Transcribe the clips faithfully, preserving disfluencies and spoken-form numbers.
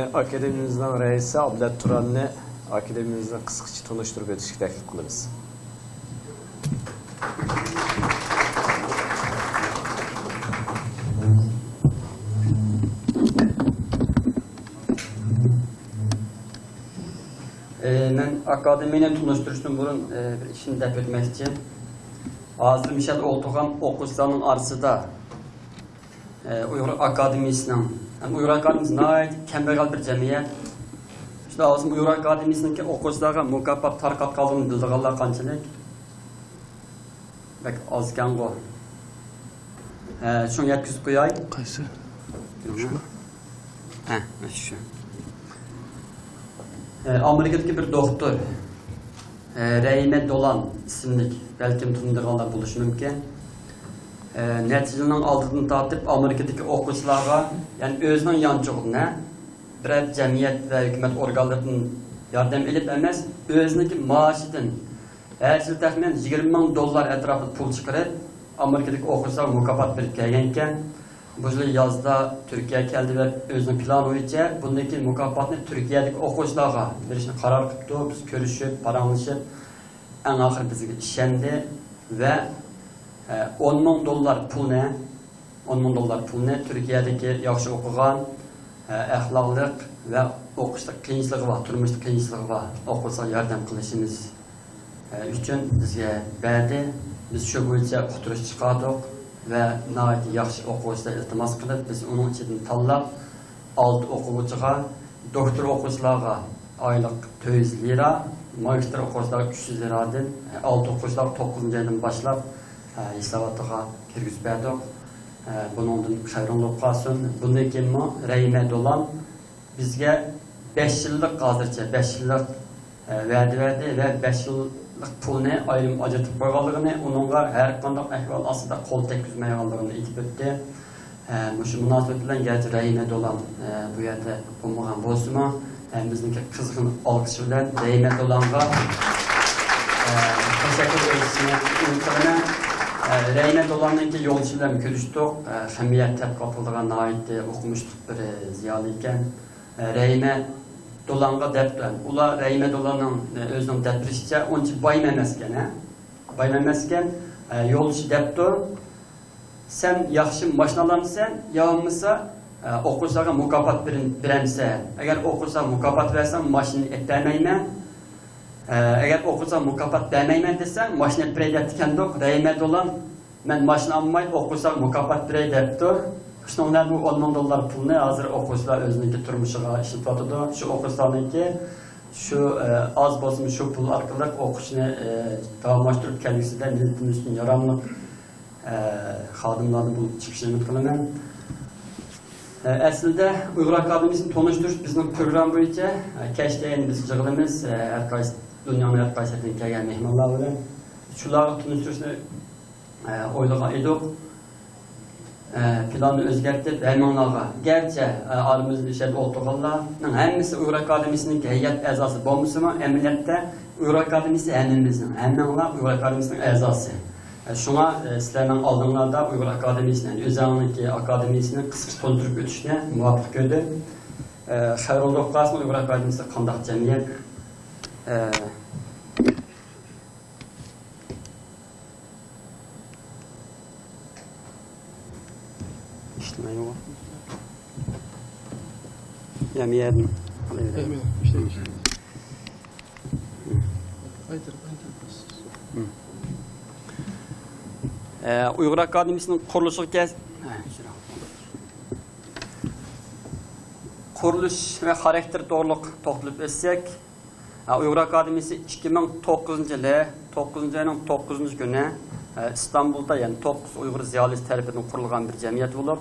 ئاكادېمىيىمىزنىڭ رەئىسى ئابلەت تۇراننى ئاكادېمىيىمىزنى قىسقىچە تونۇشتۇرۇپ ئۆتۈشكە تەكلىپ قىلىمىز. ئى، مەن ئاكادېمىيەنى تونۇشتۇرۇشتىن بۇرۇن، ئى، بىر ئىشنى دەپ ئۆتمەكچى. ھازىر مۇشۇ يەردە ئولتۇرغان ئوقۇغۇچىلارنىڭ ئارىسىدا، ئى، ئۇيغۇر ئاكادېمىيىسىنىڭ، ھەم ئۇيغۇر ئاكادېمىيىسى ناھايىتى كەمبەغەل بىر جەمئىيەت. شۇنداق بولسىمۇ ئۇيغۇر ئاكادېمىيىسىنىڭكى ئوقۇغۇچىلارغا مۇكاپات تارقاتقانلىقىنى بىلىدىغانلار قانچىلىك؟ بەك ئازكەنغۇ. ھە، شۇڭا يەتكۈزۈپ قوياي. قايسى؟ شۇ. ھە، شۇ. ھە، ئامېرىكىدىكى بىر دوختۇر، ھە، رەھىمە دولان ئىسىملىك، بەلكىم تونۇيدىغانلار بولۇشى مۇمكىن. ھە، نەچچە يىلنىڭ ئالدىدىن تارتىپ ئامېرىكىدىكى ئوقۇغۇچىلارغا، يەنى ئۆزىنىڭ يانچۇقىدىن، ھە، بىرەر جەمئىيەت ۋە ھۆكۈمەت ئورگانلىرىدىن ياردەم ئېلىپ ئەمەس، ئۆزىنىڭكى مائاشىدىن ھەر يىلى تەخمىنەن يىگىرمە مىڭ دوللار ئەتراپىدا پۇل چىقىرىپ، ئامېرىكىدىكى ئوقۇغۇچىلارغا مۇكاپات بېرىپ كەلگەنىكەن. بۇ يىل يازدا تۈركىيەگە كەلدى ۋە ئۆزىنىڭ پىلانى بويىچە بۇندىن كېيىن مۇكاپاتنى تۈركىيەدىكى ئوقۇغۇچىلارغا بېرىشنى قارار قىپتۇ. بىز كۆرۈشۈپ، پاراڭلىشىپ، ئەڭ ئاخىرى بىزگە ئىشەندى ۋە، ئە، ئون مىڭ دوللار پۇلنى ئون مىڭ دوللار پۇلنى تۈركىيەدىكى ياخشى ئوقۇغان، ئە، ئەخلاقلىق ۋە ئوقۇشتا قىيىنچىلىقى بار، تۇرمۇشتا قىيىنچىلىقى بار ئوقۇغۇچىلارغا ياردەم قىلىشىمىز، ئە، ئۈچۈن بىزگە بەردى. بىز شۇ بويىچە ئۇقتۇرۇش چىقاردۇق ۋە ناھايىتى ياخشى ئوقۇغۇچىلار ئىلتىماس قىلىپ، بىز ئۇنىڭ ئىچىدىن تاللاپ، ئالتە ئوقۇغۇچىغا، دوكتور ئوقۇغۇچىلارغا ئايلىق تۆت يۈز لىرا، ماگىستىر ئوقۇغۇچىلارغا ئۈچ يۈز لىرادىن، ئالتە ئوقۇغۇچىلارغا توققۇزىنچى ئايدىن باشلاپ، ھە، ھېساباتىغا كىرگۈزۈپ بەردۇق. ھە، بۇنىڭدىن خەۋىرىڭ بولۇپ قالسۇن. بۇندىن كېيىنمۇ رەھىمە دولان بىزگە بەش يىللىق، ھازىرچە بەش يىللىق، ھە، ۋەدە بەردى ۋە بەش يىللىق پۇلنى ئايرىم ئاجرىتىپ قويغانلىقىنى، ئۇنىڭغا ھەر قانداق ئەھۋال ئاستىدا قول تەگكۈزمەيدىغانلىقىنى ئېيتىپ ئۆتتى. ھە، مۇشۇ مۇناسىۋەت بىلەن گەرچە رەھىمە دولان، ھە، بۇ يەردە بولمىغان بولسىمۇ، ھەممىمىزنىڭكى قىزغىن ئالقىشى بىلەن رەھىمە دولانغا، ھە، تەشەككۈر ئېيتىشنى ئۈمىد قىلىمەن. ھە، رەھىمە دولاننىڭكى يولدىشى بىلەن كۆرۈشتۇق. ھە، خىمىيە تەتقىقات قىلىدىغان ناھايىتى ئوقۇمۇشلۇق بىر زىيالىي ئىكەن. ھە، رەھىمە دولانغا دەپتۇ. ئۇلار رەھىمە دولاننىڭ، ھە، ئۆزىنىڭ دەپ بېرىشىچە ئۇنچە بايمۇ ئەمەسكەن، ھە؟ بايمۇ ئەمەسكەن. ھە، يولدىشى دەپتۇ. سەن ياخشى ماشىنا ئالامسەن يا بولمىسا، ئە، ئوقۇغۇچىلارغا مۇكاپات بېرىم-، بېرەمسەن؟ ئەگەر ئوقۇغۇچىلارغا مۇكاپات بەرسەڭ، ماشىنىنى ئېلىپ بەرمەيمەن. ئە، ئەگەر ئوقۇغۇچىلارغا مۇكاپات بەرمەيمەن دېسەڭ، ماشىنا ئېلىپ بېرەي دەپتىكەندۇق. رەھىمە دولان، مەن ماشىنا ئالماي، ئوقۇغۇچىلارغا مۇكاپات بېرەي دەپتۇ. شۇنىڭ بىلەن بۇ ئون مىڭ دوللار پۇلنى ھازىر ئوقۇغۇچىلار ئۆزىنىڭكى تۇرمۇشىغا ئىشلىتىۋاتىدۇ. شۇ ئوقۇغۇچىلارنىڭكى شۇ، ئە، ئاز بولسىمۇ شۇ پۇل ئارقىلىق ئوقۇشنى، ئە، داۋاملاشتۇرۇپ كەلگۈسىدە مىللىتىمىز ئۈچۈن ياراملىق ئە، خادىملاردىن بولۇپ چىقىشىنى ئۈمىد قىلىمەن. ئە، ئەسلىدە ئۇيغۇر ئاكادېمىيىسىنى تونۇشتۇرۇش بىزنىڭ پروگرامما بويىچە، ئە، كەچتە يەنە بىز يىغىلىمىز. ئە، ھەر قايسى، دۇنيانىڭ ھەر قايسى يېرىدىن كەلگەن مېھمانلار بىلەن شۇلارغا تونۇشتۇرۇشنى، ئە، ئويلىغان ئىدۇق. ئە، پىلاننى ئۆزگەرتىپ، ھەممىڭلارغا، گەرچە، ئە، ئارىمىزدا ئىچەردە ئولتۇرغانلارنىڭ ھەممىسى ئۇيغۇر ئاكادېمىيىسىنىڭ ھەيئەت ئەزاسى بولمىسىمۇ، ئەمەلىيەتتە ئۇيغۇر ئاكادېمىيىسى ھەممىمىزنىڭ، ھەممىڭلار ئۇيغۇر ئاكادېمىيىسىنىڭ ئەزاسى. شۇڭا، ئە، سىلەرنىڭ ئالدىڭلاردا ئۇيغۇر ئاكادېمىيىسىنى، يەنى ئۆزەڭنىڭكى ئاكادېمىيىسىنى قىسقىچە تونۇشتۇرۇپ ئۆتۈشنى مۇۋاپىق كۆردۈم. ئە، خەۋىرىڭىز بولۇپ قالسۇن، ئۇيغۇر ئاكادېمىيىسى قانداق جەمئىيەت؟ ئە، ئىشلىمەيدىغۇ. يەنە يەردىن ئالايلى. ئە، ئۇيغۇر ئاكادېمىيىسىنىڭ قۇرۇلۇشىغا كەل-، قۇرۇلۇش ۋە خاراكتېرى توغرۇلۇق توختىلىپ ئۆتسەك، ئۇيغۇر ئاكادېمىيىسى ئىككى مىڭ توققۇزىنچى يىلى توققۇزىنچى ئاينىڭ توققۇزىنچى كۈنى، ئىستانبۇلدا، يەنى توققۇز ئۇيغۇر زىيالىيسى تەرىپىدىن قۇرۇلغان بىر جەمئىيەت بولۇپ،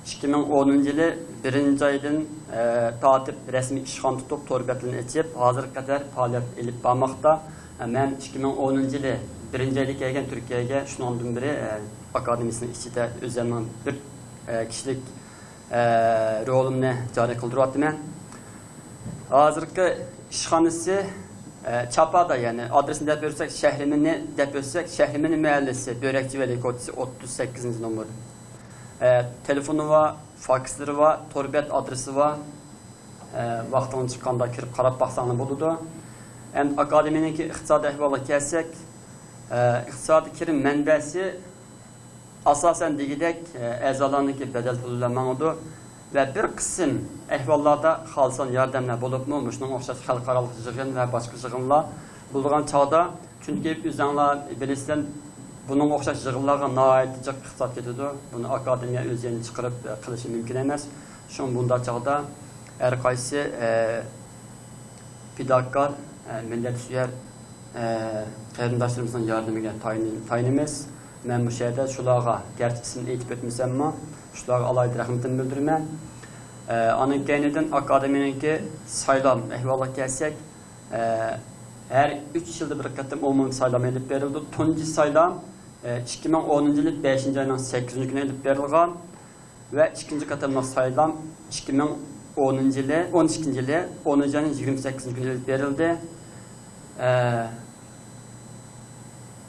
ئىككى مىڭ ئونىنچى يىلى بىرىنچى ئايدىن، تارتىپ رەسمىي ئىشخانا تۇتۇپ، تور بەتلىرىنى ئېچىپ، ھازىرغا قەدەر پائالىيەت ئېلىپ بارماقتا. مەن ئىككى مىڭ ئونىنچى يىلى بىرىنچى ئايدا كەلگەن تۈركىيەگە، شۇنىڭدىن بېرى، ئاكادېمىيىسىنىڭ ئىچىدە ئۆزۈمنىڭ بىر، كىشىلىك ئە، رولۇمنى جارى قىلدۇرۇۋاتىمەن. ھازىرقى ئىشخانىسى، ئە، چاپادا، يەنى ئادرېسىنى دەپ ئۆتسەك، شەھرىمىنى دەپ ئۆتسەك، شەھرىمىنى مەھەللىسى، بۆرەكچى ۋەلى كوچىسى، ئوتتۇز سەككىزىنچى نومۇر. ئە، تېلېفونى بار، فاكسلىرى بار، تور بەت ئادرېسى بار. ئە، ۋاقتىڭ چىققاندا كىرىپ قاراپ باقساڭلار بولىدۇ. ئەمدى ئاكادېمىيەنىڭكى ئىقتىسادىي ئەھۋالىغا كەلسەك، ئە، ئىقتىسادىي كىرىم مەنبەسى ئاساسەن دېگۈدەك، ئە، ئەزالارنىڭكى بەدەل پۇلى بىلەن ماڭىدۇ ۋە بىر قىسىم ئەھۋاللاردا خالىسان ياردەملەر بولۇپمۇ، مۇشۇنىڭغا ئوخشاش خەلقئارالىق يىغىن ۋە باشقا يىغىنلار بولىدىغان چاغدا، چۈنكى ئۆزۈڭلار بىلىسىلەر، بۇنىڭغا ئوخشاش يىغىنلارغا ناھايىتى جىق ئىقتىساد كېتىدۇ. بۇنى ئاكادېمىيە ئۆزى يەنە چىقىرىپ، ئە، قىلىشى مۇمكىن ئەمەس. شۇڭا بۇنداق چاغدا ھەر قايسى، ئە، پىداكار، ئە، مىللەتسۆيەر، ئە، قېرىنداشلىرىمىزنىڭ ياردىمىگە تايىنى-، تايىنىمىز. مەن مۇشۇ يەردە شۇلارغا، گەرچە ئىسمىنى ئېيتىپ ئۆتمىسەممۇ، شۇلارغا ئالاھىدە رەھمىتىمنى بىلدۈرىمەن. ئە، ئانىڭ كەينىدىن ئاكادېمىيەنىڭكى سايلام ئەھۋالىغا كەلسەك، ئە، ھەر ئۈچ يىلدا بىر قېتىم ئومۇمىي سايلام ئېلىپ بېرىلىدۇ. تۇنجى سايلام، ئە، ئىككى مىڭ ئونىنچى يىلى بەشىنچى ئاينىڭ سەككىزىنچى كۈنى ئېلىپ بېرىلغان. ۋە ئىككىنچى قېتىملىق سايلام ئىككى مىڭ ئونىنچى يىلى، ئون ئىككىنچى يىلى، ئونىنچى ئاينىڭ يىگىرمە سەككىزىنچى كۈنى ئېلىپ بېرىلدى. ئە،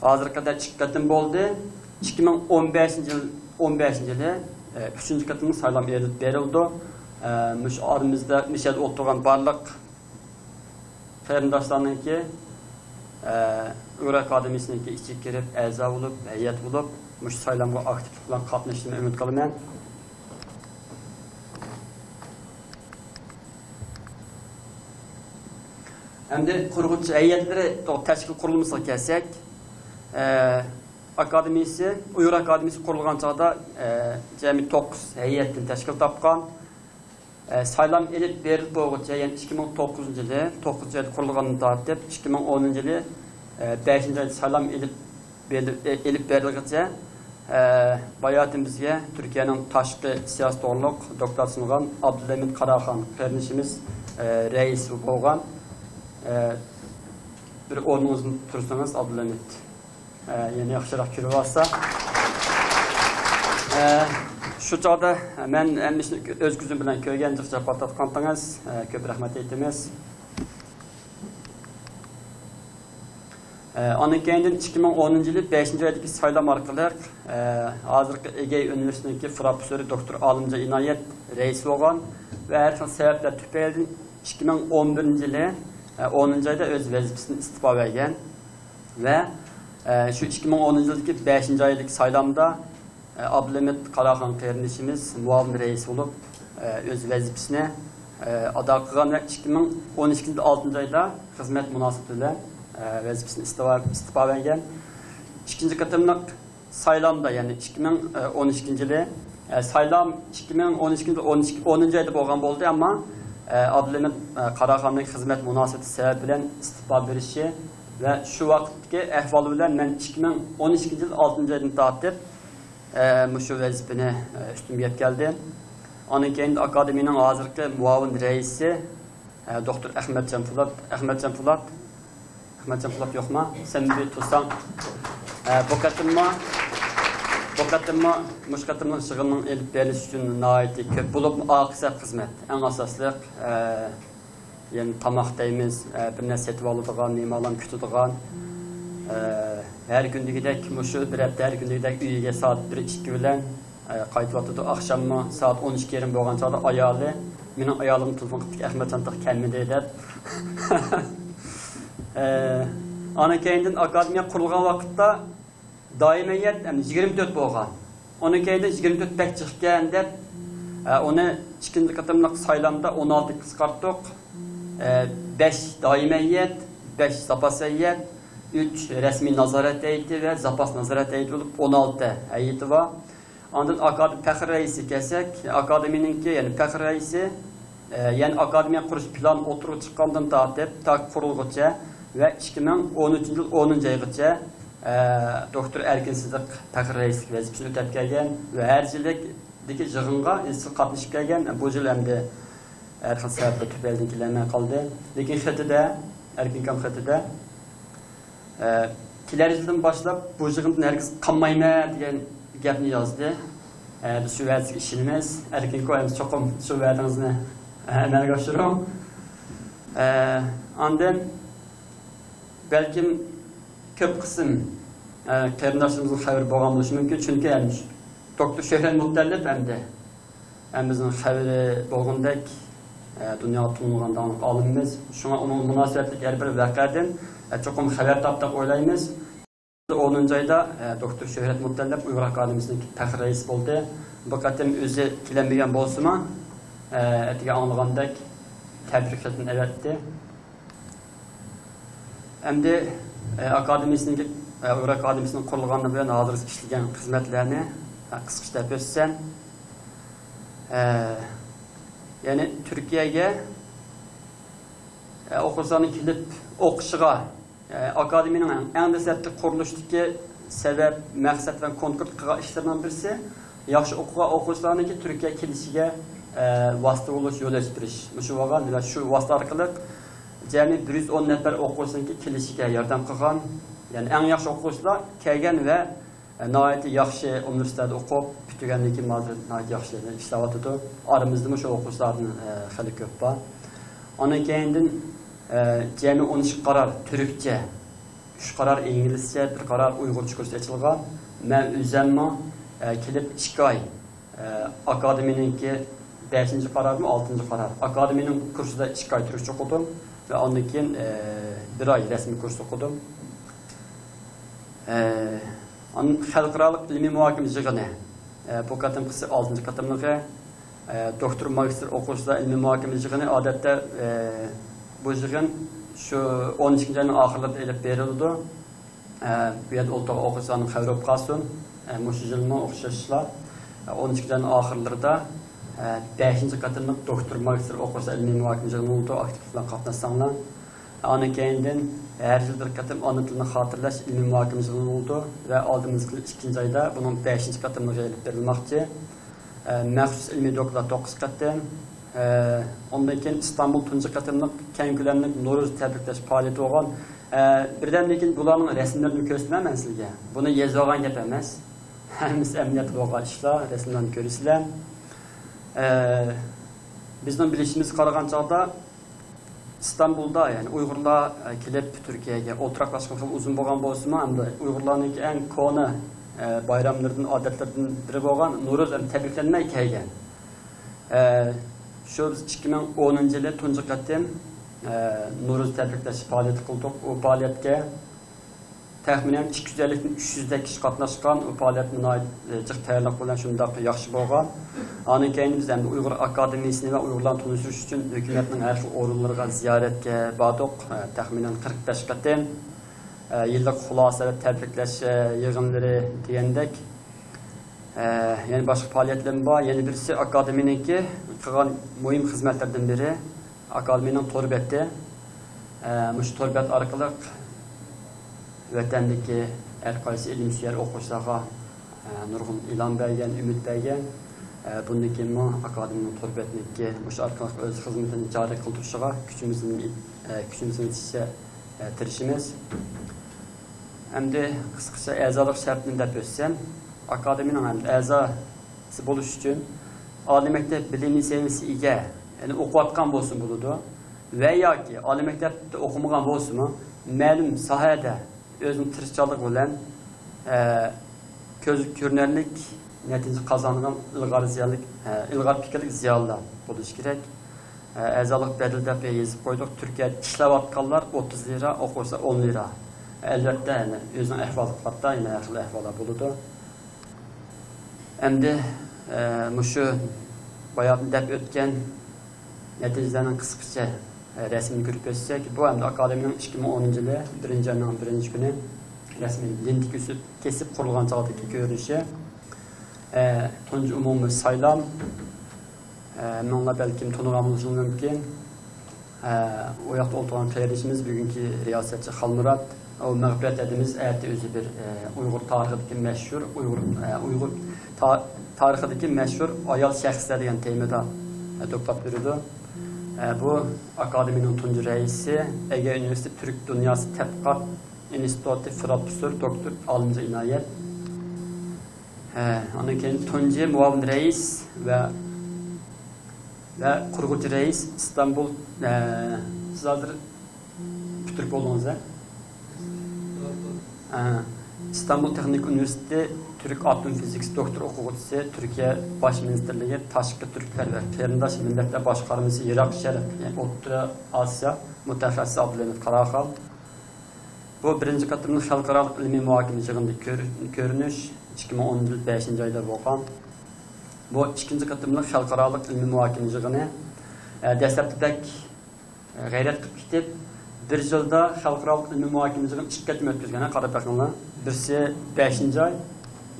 ھازىرغا قەدەر ئىككى قېتىم بولدى. ئىككى مىڭ ئون بەشىنچى يىل، ئون بەشىنچى يىلى، ئە، ئۈچىنچى قېتىملىق سايلام ئېلىپ بېرىلىدۇ. ئە، مۇشۇ ئارىمىزدا، مۇشۇ يەردە ئولتۇرغان بارلىق قېرىنداشلارنىڭكى، ئە، ئۇيغۇر ئاكادېمىيىسىنىڭكى ئىچىگە كىرىپ، ئەزا بولۇپ، ھەيئەت بولۇپ، مۇشۇ سايلامغا ئاكتىپلىق بىلەن قاتنىشىشىنى ئۈمىد قىلىمەن. ئەمدى قۇرغۇچى ھەيئەتلىرى تو-، تەشكىل قۇرۇلمىسىغا كەلسەك، ئە، ئاكادېمىيىسى، ئۇيغۇر ئاكادېمىيىسى قۇرۇلغان چاغدا، ئە، جەمئىي توققۇز ھەيئەتتىن تەشكىل تاپقان. ئە، سايلام ئېلىپ بېرىلىپ بولغۇچە، يەنى ئىككى مىڭ توققۇزىنچى يىلى، توققۇزىنچى ئايدا قۇرۇلغاندىن تارتىپ، ئىككى مىڭ ئونىنچى يىلى، ئە، بەشىنچى ئايدا سايلام ئېلىپ بېرىلىپ، ئېلىپ بېرىلغىچە، ئە، باياتىن بىزگە تۈركىيەنىڭ تاشقى سىياسىتى توغرۇلۇق دوكلات سۇنغان ئابدۇلھەمىت قاراخان قېرىندىشىمىز، ئە، رەئىس بولغان. ئە، بىر ئورنىڭىزدىن تۇرسىڭىز، ئابدۇلھەمىت. ئە، يەنە ياخشىراق كۆرۈۋالسا. ئە، شۇ چاغدا مەن ھەممىسىنى ئۆز كۆزۈم بىلەن كۆرگەن، جىق جاپا تارتقانتىڭىز. ئە، كۆپ رەھمەت ئېيتىمىز. ئە، ئاندىن كېيىندىن ئىككى مىڭ ئونىنچى يىلى بەشىنچى ئايدىكى سايلام ئارقىلىق، ئە، ھازىرقى ئىگەي ئۇنىۋېرسىتېتىنىڭكى پروفېسسورى دوكتور ئالىمجان ئىنايەت رەئىس بولغان ۋە ھەر خىل سەۋەبلەر تۈپەيلىدىن ئىككى مىڭ ئون بىرىنچى يىلى، ئە، ئونىنچى ئايدا ئۆز ۋەزىپىسىدىن ئىستېپا بەرگەن. ۋە، ئە، شۇ ئىككى مىڭ ئونىنچى يىلدىكى بەشىنچى ئايدىكى سايلامدا، ئە، ئابلىمىت قاراخان قېرىندىشىمىز مۇئاۋىن رەئىس بولۇپ، ئە، ئۆز ۋەزىپىسىنى، ئە، ئادا قىلغان ۋە ئىككى مىڭ ئون ئىككىنچى يىل ئالتىنچى ئايدا خىزمەت مۇناسىۋىتى بىلەن، ئە، ۋەزىپىسىنى ئىستېپا، ئىستېپا بەرگەن. ئىككىنچى قېتىملىق سايلامدا، يەنى ئىككى مىڭ ئون ئىككىنچى يىلى، ئە، سايلام ئىككى مىڭ ئون ئىككىنچى يىل ئون ئىككى، ئونىنچى ئايدا بولغان بولدى، ئەمما، ئە، ئابلىمىت، ئە، قاراخاننىڭ خىزمەت مۇناسىۋىتى سەۋەبى بىلەن ئىستېپا بېرىشى ۋە شۇ ۋاقىتتىكى ئەھۋالى بىلەن مەن ئىككى مىڭ ئون ئىككىنچى يىل ئالتىنچى ئايدىن تارتىپ، ئە، مۇشۇ ۋەزىپىنى، ئە، ئۈستۈمگە يەتكەلدى. ئاندىن كېيىن ئاكادېمىيىنىڭ ھازىرقى مۇئاۋىن رەئىسى، ئە، دوكتور ئەخمەتجان پولات. ئەخمەتجان پولات. ئەخمەتجان پولات يوقما؟ سەن بىر تۇرساڭ. ئە، بۇ قېتىممۇ، بۇ قېتىممۇ، مۇشۇ قېتىملىق يىغىننىڭ ئېلىپ بېرىلىشى ئۈچۈن ناھايىتى كۆپ بولۇپ، ئارقا سەپ خىزمەت. ئەڭ ئاساسلىق، ئە، يەنى تاماق دەيمىز، ئە، بىر نەرسە سېتىپ ئالىدىغان، مېھمانلارنى كۈتىدىغان، ئە، ھەر كۈندىكىدەك، مۇشۇ بىر ھەپتە ھەر كۈندىكىدەك ئۆيىگە سائەت بىر، ئىككى بىلەن، ئە، قايتىۋاتىدۇ. ئاخشاممۇ سائەت ئون ئىككى يېرىم بولغان چاغدا ئايالى، مېنىڭ ئايالىم تېلېفون قىپتىكەن، ئەخمەتجان تېخى كەلمىدى دەپ. ئە، ئاندىن كېيىندىن ئاكادېمىيە قۇرۇلغان ۋاقىتتا دائىمىي ھەيئەت، ئەمدى يىگىرمە تۆت بولغان. ئۇنىڭ كەينىدىن يىگىرمە تۆت بەك جىقكەن دەپ، ئە، ئۇنى ئىككىنچى قېتىملىق سايلامدا ئون ئالتىگە قىسقارتتۇق. ئە، بەش دائىمىي ھەيئەت، بەش زاپاس ھەيئەت، ئۈچ رەسمىي نازارەت ھەيئىتى ۋە زاپاس نازارەت ھەيئىتى بولۇپ ئون ئالتە ھەيئىتى بار. ئاندىن ئاكادېمىيە پەخرىي رەئىسىگە كەلسەك، ئاكادېمىيىنىڭكى، يەنى پەخرىي رەئىسى، ئە، يەنى ئاكادېمىيە قۇرۇش پىلانى ئوتتۇرىغا چىققاندىن تارتىپ، تا قۇرۇلغۇچە ۋە ئىككى مىڭ ئون ئۈچىنچى يىل ئونىنچى ئايغىچە، ئە، دوكتور ئەركىن سىدىق پەخرىي رەئىسلىك ۋەزىپىسىنى ئۆتەپ كەلگەن ۋە ھەر يىلدىكى يىغىنغا ئىزچىل قاتنىشىپ كەلگەن. بۇ يىل ئەمدى ھەر خىل سەۋەبلەر تۈپەيلىدىن كېلەلمەي قالدى. لېكىن خېتىدە، ئەركىن ئاكام خېتىدە، ئە، كېلەر يىلدىن باشلاپ بۇ يىغىندىن ھەرگىز قالمايمەن دېگەن گەپنى يازدى. ئە، بىز شۇ ۋەدىسىگە ئىشىنىمىز. ئەركىن ئاكا، ئەمدى چوقۇم شۇ ۋەدىڭىزنى، ئە، ئەمەلگە ئاشۇرۇڭ. ئە، ئاندىن بەلكىم كۆپ قىسىم، ئە، قېرىنداشلىرىمىزنىڭ خەۋىرى بولغان بولۇشى مۇمكىن، چۈنكى ئەمدى دوكتور شۆھرەت مۇتەللىپ ئەمدى ھەممىمىزنىڭ خەۋىرى بولغىنىدەك، ئە، دۇنياغا تونۇلغان داڭلىق ئالىمىمىز. شۇڭا ئۇنىڭ مۇناسىۋەتلىك ھەر بىر ۋەقەدىن، ئە، چوقۇم خەۋەر تاپتۇق دەپ ئويلايمىز. ئونىنچى ئايدا، ئە، دوكتور شۆھرەت مۇتەللىپ ئۇيغۇر ئاكادېمىيىسىنىڭ پەخرىي رەئىسى بولدى. بۇ قېتىم ئۆزى كېلەلمىگەن بولسىمۇ، ئە، ئەتىگەن ئاڭلىغاندەك تەبرىك خېتىنى ئەۋەتتى. ئەمدى، ئە، ئاكادېمىيىسىنىڭ، ئە، ئۇيغۇر ئاكادېمىيىسىنىڭ قۇرۇلغاندىن بۇيان ھازىرغىچە ئىشلىگەن خىزمەتلەرنى، ئە، قىسقىچە دەپ ئۆتسەم، ئە، يەنى تۈركىيەگە، ئە، ئوقۇغۇچىلارنىڭ كېلىپ ئوقۇشىغا، ئە، ئاكادېمىيىنىڭ ئەڭ، ئەڭ دەسلەپكى قۇرۇلۇشتىكى سەۋەب، مەقسەت ۋە كونكرېت قىلغان ئىشلىرىنىڭ بىرسى، ياخشى ئوقۇغان ئوقۇغۇچىلارنىڭكى تۈركىيەگە كېلىشىگە، ئە، ۋاسىتە بولۇش، يول ئېچىپ بېرىش. مۇشۇ بولغان ۋە شۇ ۋاسىتە ئارقىلىق جەمئىي بىر يۈز ئون نەپەر ئوقۇغۇچىنىڭكى كېلىشىگە ياردەم قىلغان. يەنى ئەڭ ياخشى ئوقۇغۇچىلار كەلگەن ۋە، ئە، ناھايىتى ياخشى ئۇنىۋېرسىتېتتا ئوقۇپ، پۈتتۈرگەندىن كېيىن ھازىر ناھايىتى ياخشى يەردە ئىشلەۋاتىدۇ. ئارىمىزدىمۇ شۇ ئوقۇغۇچىلاردىن، ئە، خېلى كۆپ بار. ئاندىن كېيىندىن، ئە، جەمئىي ئون ئىككى قارار تۈركچە، ئۈچ قارار ئىنگلىزچە، بىر قارار ئۇيغۇرچە كۇرس ئېچىلغان. مەن ئۆزۈممۇ، ئە، كېلىپ ئىككى ئاي، ئە، ئاكادېمىيىنىڭكى بەشىنچى قارارمۇ، ئالتىنچى قارار. ئاكادېمىيىنىڭ كۇرسىدا ئىككى ئاي تۈركچە ئوقۇدۇم ۋە ئاندىن كېيىن، ئە، بىر ئاي رەسمىي كۇرس ئوقۇدۇم. ئە، ئاندىن خەلقئارالىق ئىلمىي مۇھاكىمە يىغىنى. ئە، بۇ قېتىمقىسى ئالتىنچى قېتىملىقى. ئە، دوكتور، ماگىستىر ئوقۇغۇچىلار ئىلمىي مۇھاكىمە يىغىنى ئادەتتە، ئە، بۇ يىغىن شۇ ئون ئىككىنچى ئاينىڭ ئاخىرلىرىدا ئېلىپ بېرىلىدۇ. ئە، بۇ يەردە ئولتۇرغان ئوقۇغۇچىلارنىڭ خەۋىرى بولۇپ قالسۇن. ئە، مۇشۇ يىلمۇ ئوخشاشلا، ئە، ئون ئىككىنچى ئاينىڭ ئاخىرلىرىدا، ئە، بەشىنچى قېتىملىق دوكتور، ماگىستىر ئوقۇغۇچىلار ئىلمىي مۇھاكىمە يىغىنى بولىدۇ، ئاكتىپ بىلەن قاتناشساڭلار. ئاندىن كېيىندىن ھەر يىل بىر قېتىم ئانا تىلنى خاتىرىلەش ئىلمىي مۇھاكىمە يىغىنى بولىدۇ ۋە ئالدىمىزدىكى يىلى ئىككىنچى ئايدا بۇنىڭ بەشىنچى قېتىملىقى ئېلىپ بېرىلماقچى. ئە، مەخسۇس ئىلمىي دوكلات توققۇز قېتىم، ئە، ئۇندىن كېيىن ئىستانبۇل تۇنجى قېتىملىق كەڭ كۆلەملىك نورۇز تەبرىكلەش پائالىيىتى بولغان. ئە، بىردەمدىن كېيىن بۇلارنىڭ رەسىملىرىنى كۆرسىتىمەن مەن سىلىگە. بۇنى يېزىۋالغان گەپ ئەمەس. ھەممىسى ئەمەلىيەتتە بولغان ئىشلار، رەسىملەرنى كۆرىسىلەر. ئە، بىزنىڭ بىلىشىمىزگە قارىغان چاغدا، ئىستانبۇلدا، يەنى ئۇيغۇرلار، ئە، كېلىپ تۈركىيەگە ئولتۇراقلاشقىلى خېلى ئۇزۇن بولغان بولسىمۇ، ئەمدى ئۇيغۇرلارنىڭكى ئەڭ كونا، ئە، بايراملىرىدىن، ئادەتلىرىدىن بىرى بولغان نورۇز ئەمدى تەبرىكلەنمەي كەلگەن. ئە، شۇ بىز ئىككى مىڭ ئونىنچى يىلى تۇنجى قېتىم، ئە، نورۇز تەبرىكلەش پائالىيىتى قىلدۇق. ئۇ پائالىيەتكە تەخمىنەن ئىككى يۈز ئەللىكتىن ئۈچ يۈزدەك كىشى قاتناشقان، ئۇ پائالىيەتنى ناھايىتى جىق تەييارلىق بىلەن شۇنداق ياخشى بولغان. ئاندىن كېيىن بىز ئەمدى ئۇيغۇر ئاكادېمىيىسىنى ۋە ئۇيغۇرلارنى تونۇشتۇرۇش ئۈچۈن ھۆكۈمەتنىڭ ھەر خىل ئورۇنلىرىغا زىيارەتكە باردۇق. تەخمىنەن قىرىق بەش قېتىم. يىللىق خۇلاسە ۋە تەبرىكلەش يىغىنلىرى دېگەندەك، يەنە باشقا پائالىيەتلىرىمۇ بار. يەنە بىرسى ئاكادېمىيىنىڭكى قىلغان مۇھىم خىزمەتلىرىدىن بىرى، ئاكادېمىيىنىڭ تور بېتى. ئە، مۇشۇ تور بەت ئارقىلىق ۋەتەندىكى ھەر قايسى ئىلىمسۆيەر ئوقۇغۇچىلارغا، ئە، نۇرغۇن ئىلھام بەرگەن، ئۈمىد بەرگەن. ئە، بۇندىن كېيىنمۇ ئاكادېمىيىنىڭ تور بېتىنىڭكى مۇشۇ ئارقىلىق ئۆز خىزمىتىنى جارى قىلدۇرۇشىغا كۈچىمىزنى، ئە، كۈچىمىزنى يېتىشىچە، ئە، تىرىشىمىز. ئەمدى قىسقىچە ئەزالىق شەرتىنى دەپ ئۆتسەم، ئاكادېمىيىنىڭ ئەزاسى بولۇش ئۈچۈن ئالىي مەكتەپ بىلىمى سەۋىيەسىگە ئىگە، يەنى ئوقۇۋاتقان بولسىمۇ بولىدۇ ۋە ياكى ئالىي مەكتەپتە ئوقۇمىغان بولسىمۇ، مەلۇم ساھەدە ئۆزىنىڭ تىرىشچانلىقى بىلەن، ئە، كۆزگە كۆرۈنەرلىك نەتىجە قازانغان ئىلغار زىيانلىق، ئە، ئىلغار پىكىرلىك زىيالىيلار بولۇشى كېرەك. ئە، ئەزالىق بەدىلى دەپ يېزىپ قويدۇق. تۈركىيەدە ئىشلەۋاتقانلار ئوتتۇز لىرا، ئوقۇسا ئون لىرا. ئەلۋەتتە، يەنە ئۆزىنىڭ ئەھۋالىغا قارىتا يەنە ھەر خىل ئەھۋاللار بولىدۇ. ئەمدى، ئە، مۇشۇ باياتىن دەپ ئۆتكەن نەتىجىلەرنىڭ قىسقىچە، ئە، رەسىمىنى كۆرۈپ ئۆتسەك، بۇ ئەمدى ئاكادېمىيىنىڭ ئىككى مىڭ ئونىنچى يىلى بىرىنچى ئاينىڭ بىرىنچى كۈنى رەسمىي لېنتىگە ئۆسۈپ كېسىپ قۇرۇلغان چاغدىكى كۆرۈنۈشى. ئە، تۇنجى ئومۇمىي سايلام. ئە، مىڭلار بەلكىم تونۇغان بولۇشىڭىز مۇمكىن. ئە، ئۇ ياقتا ئولتۇرغان قېرىندىشىمىز بۈگۈنكى رىياسەتچى خالمۇرات. ئۇ مەغپىرەت ھەدىمىز ئەتە ئۆزى بىر، ئە، ئۇيغۇر تارىخىدىكى مەشھۇر، ئۇيغۇر، ئە، ئۇيغۇر تا-، تارىخىدىكى مەشھۇر ئايال شەخسلەر دېگەن تېمىدا، ئە، دوكلات بېرىدۇ. ئە، بۇ ئاكادېمىيىنىڭ تۇنجى رەئىسى، ئەگەر ئۇنىۋېرسىتېت تۈرك دۇنياسى تەتقىقات ئىنستىتۇتى پروفېسسور دوكتور ئالىمجان ئىنايەت. ھە، ئاندىن كېيىن تۇنجى مۇئاۋىن رەئىس ۋە، ۋە قۇرغۇچى رەئىس ئىستانبۇل، ھە، سىز ھازىر پۈتتۈرۈپ بولدىڭىز، ھە؟ ھە، ئىستانبۇل تېخنىك ئۇنىۋېرسىتېتى تۈرك ئاتوم فىزىكىسى دوكتور ئوقۇغۇچىسى، تۈركىيە باش مىنىستىرلىكى تاشقى تۈركلەر ۋە قېرىنداش مىللەتلەر باشقارمىسى ئىراق شەرق، يەنى ئوتتۇرا ئاسىيا مۇتەخەسسىسى ئابدۇلھەمىد قاراخان. بۇ بىرىنچى قېتىملىق خەلقئارالىق ئىلمىي مۇھاكىمە يىغىنىدىكى كۆر-، كۆرۈنۈش ئىككى مىڭ ئون يىل بەشىنچى ئايدا بولغان. بۇ ئىككىنچى قېتىملىق خەلقئارالىق ئىلمىي مۇھاكىمە يىغىنى، ئە، دەسلەپتە بەك، ئە، غەيرەت قىلىپ كېتىپ، بىر يىلدا خەلقئارالىق ئىلمىي مۇھاكىمە يىغىنى ئىككى قېتىم ئۆتكۈزگەن، قاراپ بېقىڭلار. بىرسى بەشىنچى ئاي،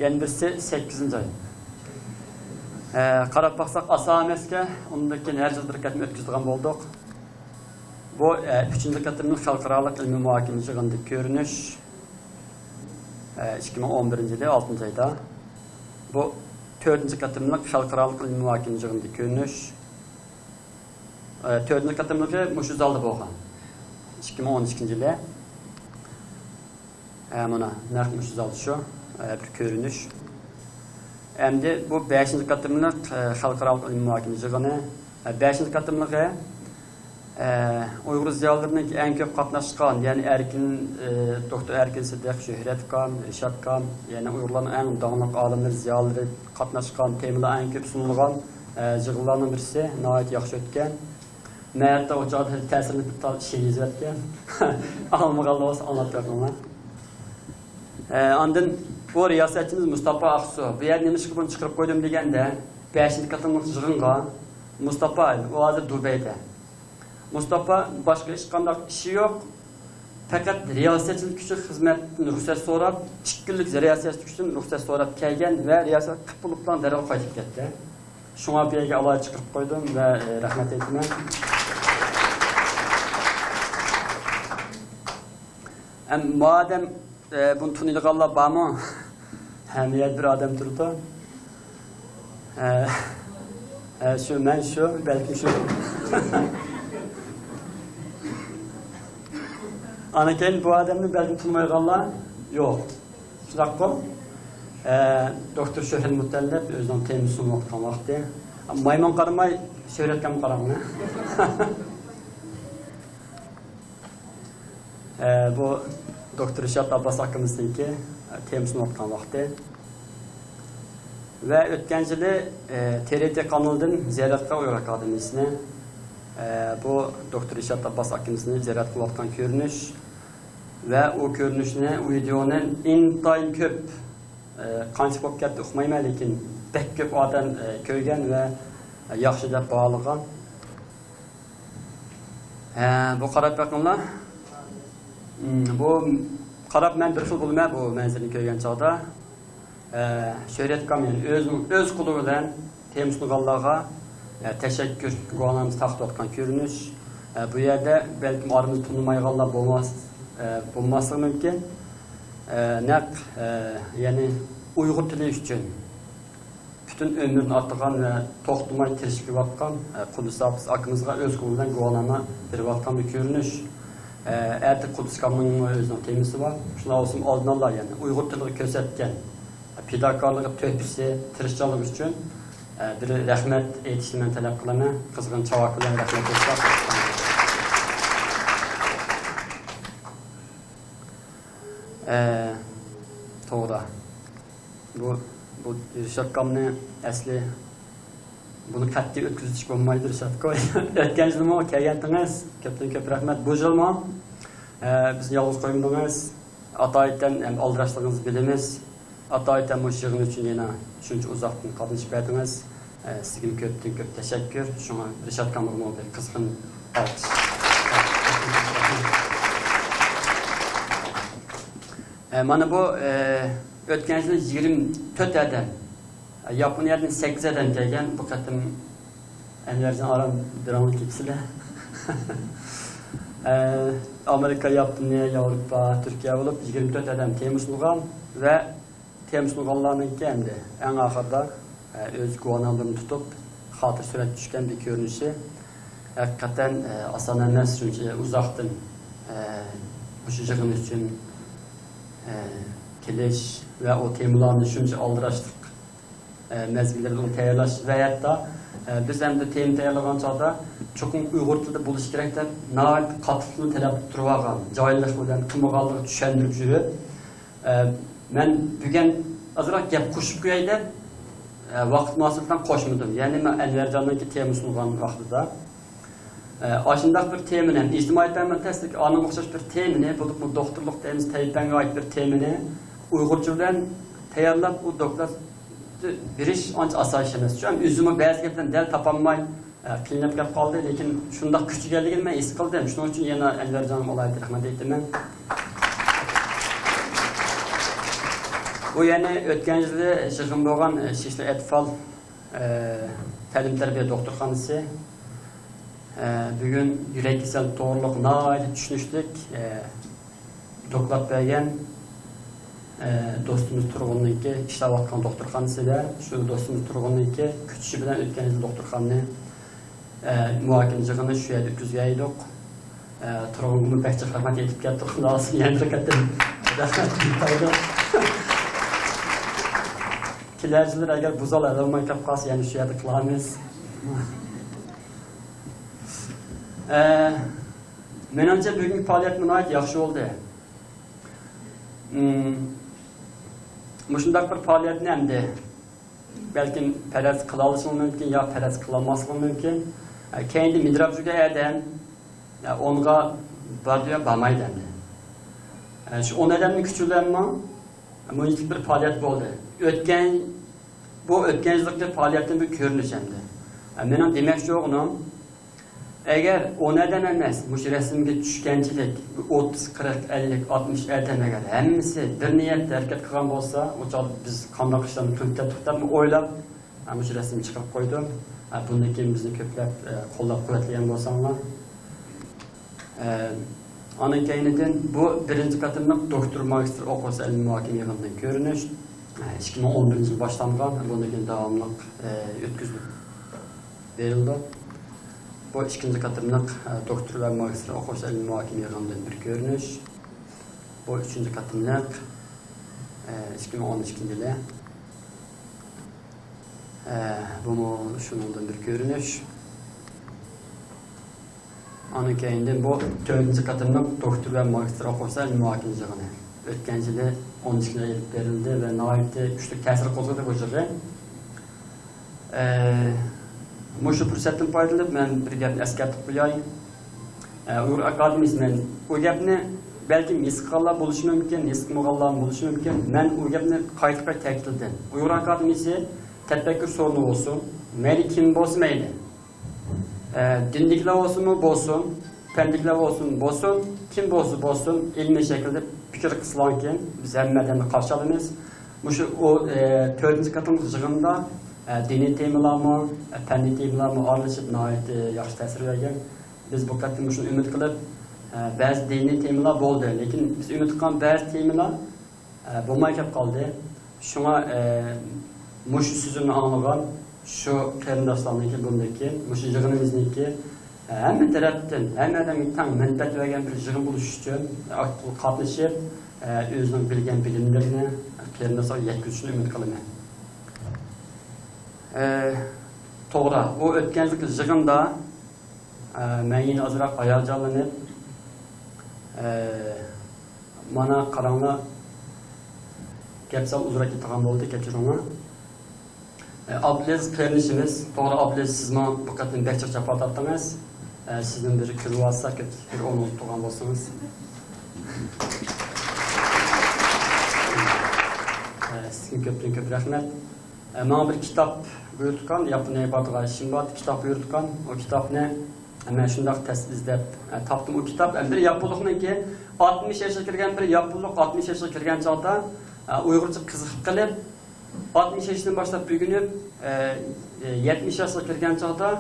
يەنە بىرسى سەككىزىنچى ئاي. ئە، قاراپ باقساق ئاسان ئەمەسكەن، ئۇندىن كېيىن ھەر يىل بىر قېتىم ئۆتكۈزىدىغان بولدۇق. بۇ، ئە، ئۈچىنچى قېتىملىق خەلقئارالىق ئىلمىي مۇھاكىمە يىغىنىدىكى كۆرۈنۈش، ئە، ئىككى مىڭ ئون بىرىنچى يىلى ئالتىنچى ئايدا. بۇ تۆتىنچى قېتىملىق خەلقئارالىق ئىلمىي مۇھاكىمە يىغىنىدىكى كۆرۈنۈش، ئە، تۆتىنچى قېتىملىقى مۇشۇ زالدا بولغان. ئىككى مىڭ ئون ئىككىنچى يىلى. ھە، مانا، نەق مۇشۇ زال شۇ، ھە، بىر كۆرۈنۈش. ئەمدى بۇ بەشىنچى قېتىملىق، ھە، خەلقئارالىق ئىلمىي مۇھاكىمە يىغىنى. ھە، بەشىنچى قېتىملىقى، ھە، ئۇيغۇر زىيالىيلىرىنىڭ ئەڭ كۆپ قاتناشقان، يەنى ئەركىن، ھە، دوكتور ئەركىن سىدىق، شۆھرەت ئاكام، رىشات ئاكام، يەنى ئۇيغۇرلارنىڭ ئەڭ داڭلىق ئالىملىرى، زىيالىيلىرى قاتناشقان، تېمىلار ئەڭ كۆپ سۇنۇلغان، ھە، يىغىنلارنىڭ بىرسى، ناھايىتى ياخشى ئۆتكەن. مەن ھەتتا ئۇ چاغدا تەسىرلىنىپ بىر تال شېئىر يېزىۋەتكەن. ئاڭلىمىغانلار بولسا ئاڭلاپ بېقىڭلار. ئە، ئاندىن بۇ رىياسەتچىمىز مۇستاپا ئاقسۇ، بۇ يەردە نېمىشقا بۇنى چىقىرىپ قويدۇم دېگەندە، بەشىنچى قېتىملىق يىغىنغا مۇستاپا، ئۇ ھازىر دۇبەيدە. مۇستاپا باشقا ھېچقانداق ئىشى يوق. پەقەت رىياسەتچىلىك ئۈچۈن خىزمەتتىن رۇخسەت سوراپ، ئىككى كۈنلۈك رىياسەتچىلىك ئۈچۈن رۇخسەت سوراپ كەلگەن ۋە رىياسەت قىلىپ بولۇپلا دەرھال قايتىپ كەتتى. شۇڭا بۇ يەرگە ئالاھىدە چىقىرىپ قويدۇم ۋە، ئە، رەھمەت ئېيتىمەن. ئەم، مادەم، ئە، بۇنى تونۇيدىغانلار بارمۇ؟ ھەممە يەردە بىر ئادەم تۇرىدۇ. ئە، ئە، شۇ، مەن شۇ، بەلكىم شۇ. ئاندىن كېيىن بۇ ئادەمنى بەلكىم تونۇمايدىغانلار يوق. شۇنداققۇ؟ ئە، دوكتور شۆھرەت مۇتەللىپ ئۆزىنىڭ تېمىسىنى سۇنۇۋاتقان ۋاقتى. مايمۇن قارىماي، شۆھرەتكەم قاراڭ. ئە، بۇ دوكتور رىشات ئابباس ئاكىمىزنىڭكى، ئە، تېمىسىنى سۇنۇۋاتقان ۋاقتى. ۋە ئۆتكەن يىلى، ئە، تې رې تې قانىلىدىن زىيارەتكە ئۇيغۇر ئاكادېمىيىسىنى، ئە، بۇ دوكتور رىشات ئابباس ئاكىمىزنى زىيارەت قىلىۋاتقان كۆرۈنۈش ۋە ئۇ كۆرۈنۈشنى، ئۇ ۋىدېئونى ئىنتايىن كۆپ، ئە، قانچە بولۇپ كەتتى ئۇقمايمەن، لېكىن بەك كۆپ ئادەم، ئە، كۆرگەن ۋە ياخشى دەپ باھالىغان. ھە، بۇ قاراپ بېقىڭلار. مم، بۇ قاراپ مەن بىر خىل بولىمەن بۇ مەنزىرىنى كۆرگەن چاغدا. ھە، شۆھرەت ئاكام يەنە ئۆزىنىڭ ئۆز قولى بىلەن تېمىسۇنغانلارغا، ھە، تەشەككۈر گۇۋاھنامىسى تارقىتىۋاتقان كۆرۈنۈش. ھە، بۇ يەردە بەلكىم ئارىمىزدا تونۇمايدىغانلار بولماس، ھە، بولماسلىقى مۇمكىن. ھە، نەق، ھە، يەنى ئۇيغۇر تىلى ئۈچۈن پۈتۈن ئۆمرىنى ئاتىغان ۋە توختىماي تىرىشىپ كېلىۋاتقان، ئە، قۇددۇس ھاپىز ئاكىمىزغا ئۆز قولى بىلەن گۇۋاھنامە بېرىۋاتقان بىر كۆرۈنۈش. ئە، ئەتە قۇددۇس ئاكامنىڭمۇ ئۆزىنىڭ تېمىسى بار. شۇنداق بولسىمۇ ئالدىن ئالا، يەنى ئۇيغۇر تىلىغا كۆرسەتكەن پىداكارلىقى، تۆھپىسى، تىرىشچانلىقى ئۈچۈن، ئە، بىر رەھمەت ئېيتىشنى مەن تەلەپ قىلىمەن. قىزغىن چاۋاك بىلەن رەھمەت ئېيتساق. ئە، توغرا. بۇ، بۇ رىشات ئاكامنى ئەسلى بۇنى قەتئىي ئۆتكۈزۈۋېتىش بولمايدۇ، رىشات ئاكا. ئۆتكەن يىلمۇ كەلگەنتىڭىز، كۆپتىن كۆپ رەھمەت. بۇ يىلمۇ، ئە، بىزنى يالغۇز قويمىدىڭىز. ئاتايىتەن ھەم ئالدىراشلىقىڭىزنى بىلىمىز. ئاتايىتەن مۇشۇ يىغىن ئۈچۈن يەنە شۇنچە ئۇزاقتىن قاتنىشىپ بەردىڭىز. ئە، سىزگىمۇ كۆپتىن كۆپ تەشەككۈر. شۇڭا رىشات ئاكامغىمۇ بىر قىزغىن ئالقىش. ئە، مانا بۇ، ئە، ئۆتكەن يىلى يىگىرمە تۆت ئادەم، ياپونىيەدىن سەككىز ئادەم كەلگەن. بۇ قېتىم ئەنۋەرجان ئارام بىراڭلا كېتىسىلە. ئە، ئامېرىكا، ياپونىيە، ياۋروپا، تۈركىيە بولۇپ يىگىرمە تۆت ئادەم تېمىسۇنغان ۋە تېمىسۇنغانلارنىڭكى ئەمدى ئەڭ ئاخىرىدا، ئە، ئۆز گۇۋاھنامىلىرىنى تۇتۇپ، خاتىرە سۈرەتكە چۈشكەن بىر كۆرۈنۈشى. ھەقىقەتەن، ئە، ئاسان ئەمەس، شۇنچە ئۇزاقتىن، ئە، مۇشۇ يىغىن ئۈچۈن، ئە، كېلىش ۋە ئۇ تېمىلارنى شۇنچە ئالدىراشلىق، ئە، مەزگىللەردە ئۇنى تەييارلاش ۋە ھەتتا، ئە، بىز ئەمدى تېما تەييارلىغان چاغدا چوقۇم ئۇيغۇر تىلىدا بولۇشى كېرەك دەپ ناھايىتى قاتتىق تەلەپ تۇرۇۋالغان، جاھىللىق بىلەن قىلمىغانلىقى چۈشەندۈرۈپ يۈرۈپ، ئە، مەن بۈگۈن ئازراق گەپ قوشۇپ قوياي دەپ، ئە، ۋاقىت مۇناسىۋىتى بىلەن قوشمىدىم. يەنى مەن ئەنۋەرجاننىڭكى تېمىسى سۇنغان ۋاقتىدا، ئە، ئاشۇنداق بىر تېمىنى ھەم ئىجتىمائىي پەن بىلەن تەسلىك ئانىڭغا ئوخشاش بىر تېمىنى، بولۇپمۇ دوختۇرلۇق تېمىسى، تەبىئىي پەنگە ئائىت بىر تېمىنى ئۇيغۇرچە بىلەن تەييارلاپ، ئۇ دوكلات بېرىش ئانچە ئاسان ئىش ئەمەس. چۈنكى ئۆزىمۇ بەزى گەپلەرنى دەل تاپالماي، ئە، قىيناپ كەپ قالدى، لېكىن شۇنداق كۈچىگەنلىكىنى مەن ھېس قىلدىم. شۇنىڭ ئۈچۈن يەنە ئەنۋەرجانغا ئالاھىدە رەھمەت ئېيتىمەن. بۇ يەنە ئۆتكەن يىلى يىغىن بولغان، ئە، شىشلى ئەتفال، ئە، تەلىم تەربىيە دوختۇرخانىسى، ئە، بۈگۈن يۈرەك كېسەل توغرۇلۇق ناھايىتى چۈشىنىشلىك، ئە، دوكلات بەرگەن، ئە، دوستىمىز تۇرغۇننىڭكى ئىشلەۋاتقان دوختۇرخانىسىدا، شۇ دوستىمىز تۇرغۇننىڭكى كۈتۈشى بىلەن ئۆتكەن يىل دوختۇرخانىنى، ئە، مۇھاكىمە يىغىنى شۇ يەردە ئۆتكۈزگەن ئىدۇق. ئە، تۇرغۇنغىمۇ بەك جىق رەھمەت ئېيتىپ كەتتۇق. خۇدا خالىسا يەنە بىر قېتىم رەھمەت ئېيتايلى. كېلەر يىللىرى ئەگەر بۇ زال ئالالماي كەپ قالسا، يەنە شۇ يەردە قىلارمىز. ئە، مېنىڭچە، بۈگۈنكى پائالىيەتمۇ ناھايىتى ياخشى بولدى. مم، مۇشۇنداق بىر پائالىيەتنى ئەمدى بەلكىم پەرەز قىلالىشىڭ مۇمكىن يا پەرەز قىلالماسلىقىڭ مۇمكىن. ئە، كەينىدە مىدىراب جۈگە ئادەم، ئە، ئونغا بارىدۇ يا بارمايدۇ ئەمدى. ئە، شۇ ئون ئادەمنىڭ كۈچى بىلەنمۇ مۇنچىلىك بىر پائالىيەت بولدى. ئۆتكەن، بۇ ئۆتكەن يىلقى پائالىيەتتىن بىر كۆرۈنۈش ئەمدى. ئە، مېنىڭ دېمەكچى بولغىنىم، ئەگەر ئون ئادەم ئەمەس، مۇشۇ رەسىمگە چۈشكەنچىلىك ئوتتۇز، قىرىق، ئەللىك، ئاتمىش ئادەم ئەگەر ھەممىسى بىر نىيەتتە ھەرىكەت قىلغان بولسا، ئۇ چاغدا بىز قانداق ئىشلارنى تۈنتەپ توختاپمۇ ئويلاپ، ھە، مۇشۇ رەسىمنى چىقىرىپ قويدۇم. ھە، بۇندىن كېيىن بىزنى كۆپلەپ، ئە، قوللاپ قۇۋۋەتلىگەن بولساڭلار. ئە، ئاندىن كەينىدىن بۇ بىرىنچى قېتىملىق دوكتور، ماگىستىر ئوقۇغۇچىلار ئىلمىي مۇھاكىمە يىغىنىدىن كۆرۈنۈش. ئە، ئىككى مىڭ ئون بىرىنچى يىل باشلانغان، بۇندىن كېيىن داۋاملىق، ئە، ئۆتكۈزۈلۈپ بېرىلىدۇ. بۇ ئىككىنچى قېتىملىق، ئە، دوكتور ۋە ماگىستىر ئوقۇغۇچىلار ئىلمىي مۇھاكىمە يىغىنىدىن بىر كۆرۈنۈش. بۇ ئۈچىنچى قېتىملىق، ئە، ئىككى مىڭ ئون ئىككىنچى يىلى. ئە، بۇمۇ شۇنىڭدىن بىر كۆرۈنۈش. ئاندىن كەينىدىن بۇ تۆتىنچى قېتىملىق دوكتور ۋە ماگىستىر ئوقۇغۇچىلار ئىلمىي مۇھاكىمە يىغىنى. ئۆتكەن يىلى ئون ئىككىنچى ئېلىپ بېرىلدى ۋە ناھايىتى كۈچلۈك تەسىر قوزغىدى بۇ يىغىن. ئە، مۇشۇ پۇرسەتتىن پايدىلىنىپ، مەن بىر گەپنى ئەسكەرتىپ قوياي. ئە، ئۇيغۇر ئاكادېمىيىسى، مەن ئۇ گەپنى بەلكىم ھېس قىلغانلار بولۇشى مۇمكىن، ھېس قىلمىغانلار بولۇشى مۇمكىن. مەن ئۇ گەپنى قايتا-قايتا تەكىتلىدىم. ئۇيغۇر ئاكادېمىيىسى تەپەككۇر سورۇنى بولسۇن، مەيلى كىم بولسا مەيلى. ئە، دىندىكىلەر بولسۇنمۇ بولسۇن، پەندىكىلەر بولسۇن بولسۇن، كىم بولسا بولسۇن، ئىلمىي شەكىلدە پىكىر قىلسىلىغانكىن، بىز ھەممە ئادەمنى قارشى ئالىمىز. مۇشۇ ئۇ، ئە، تۆتىنچى قېتىملىق يىغىندا، ئە، دىنىي تېمىلارمۇ، ئە، پەننىي تېمىلارمۇ ئارىلىشىپ ناھايىتى ياخشى تەسىر بەرگەن. بىز بۇ قېتىم مۇشۇنى ئۈمىد قىلىپ، ئە، بەزى دىنىي تېمىلار بولدى، لېكىن بىز ئۈمىد قىلغان بەزى تېمىلار ئە، بولماي كەپ قالدى. شۇڭا، ئە، مۇشۇ سۆزۈمنى ئاڭلىغان شۇ قېرىنداشلارنىڭكى بۇندىكى، مۇشۇ يىغىنىمىزنىڭكى، ئە، ھەممە تەرەپتىن، ھەممە ئادەمگە تەڭ مەنپەئەت بەرگەن بىر يىغىن بولۇش ئۈچۈن ئاكتىپ قاتنىشىپ، ئە، ئۆزىنىڭ بىلگەن بىلىملىرىنى قېرىنداشلارغا يەتكۈزۈشىنى ئۈمىد قىلىمەن. ئە، توغرا، ئۇ ئۆتكەن يىلقى يىغىندا ئە، مەن يەنە ئازراق ھاياجانلىنىپ، ئە، مانا قاراڭلار، گەپ سەل ئۇزراق كېتىدىغان بولدى، كەچۈرۈڭلار. ئە، ئابلىز قېرىندىشىمىز، توغرا ئابلىز، سىزمۇ بۇ قېتىم بەك جىق جاپا تارتتىڭىز. ئە، سىزنىڭ بىر كۆرۈۋالسا، كۆپ بىر ئورنىڭىزدا تۇرغان بولسىڭىز. ئە، سىزگە كۆپتىن كۆپ رەھمەت. ئە، ماڭا بىر كىتاب بۇيرۇتقان، ياپونىيەگە بارىدىغان ئىشىم بار، كىتاب بۇيرۇتقان. ئۇ كىتابنى مەن شۇنداق تەس ئىزدەپ، ئە، تاپتىم ئۇ كىتاب. ئە، بىر ياپونلۇقنىڭكى، ئاتمىش ياشقا كىرگەن بىر ياپونلۇق، ئاتمىش ياشقا كىرگەن چاغدا، ئە، ئۇيغۇرچە قىزىقىپ قېلىپ، ئاتمىش ياشتىن باشلاپ ئۆگىنىپ، ئە، ئە، يەتمىش ياشقا كىرگەن چاغدا،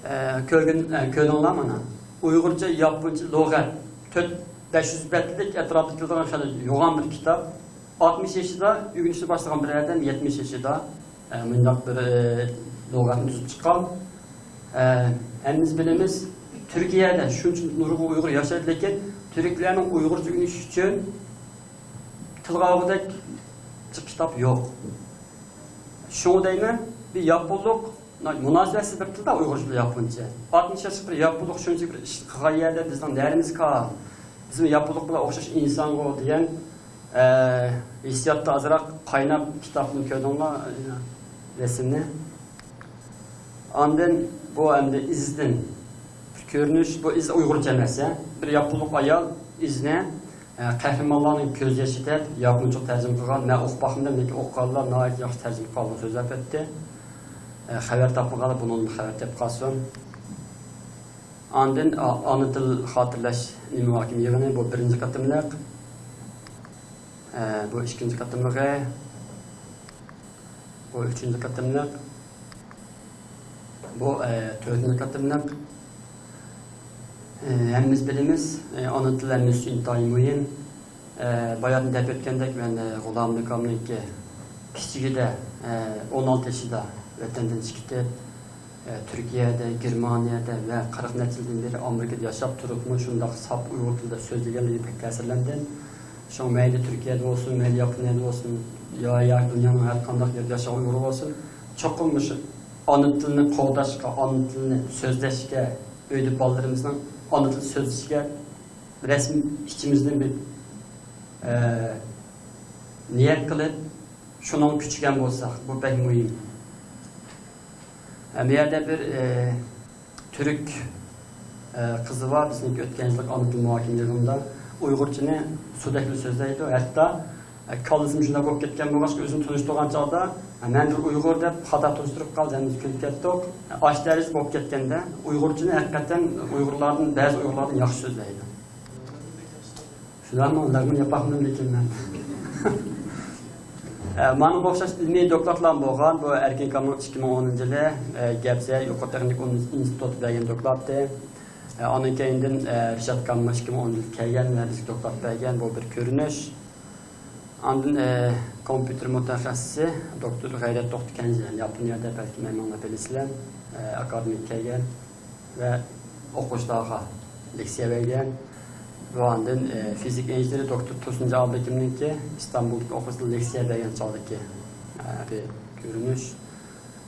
ئە، كۆرگەن، ئە، كۆردۈڭلار مانا. ئۇيغۇرچە، ياپونچە لۇغەت. تۆت، بەش يۈز بەتلىك ئەتراپىدا كېلىدىغان خېلى يوغان بىر كىتاب. ئاتمىش يېشىدا ئۆگىنىشنى باشلىغان بىر ئادەم يەتمىش يېشىدا، ئە، مۇنداق بىر، ئە، لۇغەتنى تۈزۈپ چىققان. ئە، ھەممىمىز بىلىمىز، تۈركىيەدە شۇنچە نۇرغۇن ئۇيغۇر ياشايدۇ، لېكىن تۈركلەرنىڭ ئۇيغۇرچە ئۆگىنىشى ئۈچۈن تىلغا ئالغۇدەك جىق كىتاب يوق. شۇڭا دەيمەن، بىر ياپونلۇق، مۇناسىۋەتسىز بىر تىلدا ئۇيغۇرچە بىلەن ياپونچە. ئاتمىش ياشلىق بىر ياپونلۇق شۇنچە بىر ئىش قىلغان يەردە بىزنىڭ نەرىمىز كار. بىزمۇ ياپونلۇق بىلەن ئوخشاش ئىنسانغۇ دېگەن ئە، ھېسسىياتتا ئازراق قايناپ كىتابنى كۆردۈڭلار، رەسىمنى. ئاندىن بۇ ئەمدى ئىزدىن بىر كۆرۈنۈش، بۇ ئىز ئۇيغۇرچە ئەمەس، ھە. بىر ياپونلۇق ئايال ئىزنى، ئە، قەھرىمانلارنىڭ كۆز يېشى دەپ ياپونچە تەرجىمە قىلغان. مەن ئوقۇپ باقمىدىم، لېكىن ئوقۇغانلار ناھايىتى ياخشى تەرجىمە قىلغان سۆزلەپ ئۆتتى. ئە، خەۋەر تاپمىغانلار بۇنىڭدىن خەۋەر تېپىپ قالسۇن. ئاندىن ئا-، ئانا تىل خاتىرىلەش ئىلمىي مۇھاكىمە يىغىنى، بۇ بىرىنچى قېتىملىق. ئە، بۇ ئىككىنچى قېتىملىقى. بۇ ئۈچىنچى قېتىملىق. بۇ، ئە، تۆتىنچى قېتىملىق. ئە، ھەممىمىز بىلىمىز، ئە، ئانا تىل ھەممىمىز ئۈچۈن ئىنتايىن مۇھىم. ئە، باياتىن دەپ ئۆتكەندەك، مەن، ئە، غۇلام ئاكامنىڭكى كىچىكىدە، ئە، ئون ئالتە يېشىدا ۋەتەندىن چىقىپ كېتىپ، ئە، تۈركىيەدە، گېرمانىيەدە ۋە قىرىق نەچچە يىلدىن بېرى ئامېرىكىدا ياشاپ تۇرۇپمۇ شۇنداق ساپ ئۇيغۇر تىلىدا سۆزلىگەنلىكىگە بەك تەسىرلەندىم. شۇڭا مەيلى تۈركىيەدە بولسۇن، مەيلى ياپونىيەدە بولسۇن، يا، يا دۇنيانىڭ ھەر قانداق يېرىدە ياشىغان ئۇيغۇر بولسۇن، چوقۇم مۇشۇ ئانا تىلنى قوغداشقا، ئانا تىلنى سۆزلەشكە، ئۆيدە بالىلىرىمىزنىڭ ئانا تىلى سۆزلىشىگە رەسمىي ئىچىمىزدىن بىر، ئە، نىيەت قىلىپ، شۇنىڭغا كۈچىگەن بولساق، بۇ بەك مۇھىم. ئە، بۇ يەردە بىر، ئە، تۈرك، ئە، قىزى بار، بىزنىڭكى ئۆتكەن يىللىق ئانا تىل مۇھاكىمە يىغىنىدا ئۇيغۇرچىنى سۇدەكلا سۆزلەيدۇ. ھەتتا، ئە، كاللىسىمۇ شۇنداق بولۇپ كەتكەن بولغاچقا، ئۆزىنى تونۇشتۇرغان چاغدا، ئە، مەن بىر ئۇيغۇر دەپ خاتا تونۇشتۇرۇپ قالدى. ھەممىمىز كۈلۈپ كەتتۇق. ئە، ئاشۇ دەرىجىدە بولۇپ كەتكەندە، ئۇيغۇرچىنى ھەقىقەتەن ئۇيغۇرلاردىن، بەزى ئۇيغۇرلاردىن ياخشى سۆزلەيدۇ. شۇلارنىڭ لەغمىنى ياپاقمىدىم لېكىن مەن. ئە، مانا بۇ ئوخشاش ئىلمىي دوكلاتلارمۇ بولغان. بۇ ئەركىن ئاكامنىڭ ئىككى مىڭ ئونىنچى يىلى، ئە، گەبزە يۇقىرى تېخنىكا ئۇنىۋېرسىتېتىدا بەرگەن دوكلاتى. ئە، ئاندىن كەينىدىن، ئە، رىشات ئاكاممۇ ئىككى مىڭ ئون يىلى كەلگەن ۋە بىزگە دوكلات بەرگەن. بۇ بىر كۆرۈنۈش. ئاندىن، ئە، كومپيۇتېر مۇتەخەسسىسى دوكتور غەيرەت توختى كەنجى، ياپونىيەدە بەلكىم ھەممىڭلار بىلىسىلەر، ئە، ئاكادېمىيەگە كەلگەن ۋە ئوقۇغۇچىلارغا لېكسىيە بەرگەن. ۋە ئاندىن، ئە، فىزىكا ئىنژېنېرى دوكتور تۇرسۇنجان ئابلىكىمنىڭكى ئىستانبۇلدىكى ئوقۇغۇچىلارغا لېكسىيە بەرگەن چاغدىكى، ئە، بىر كۆرۈنۈش.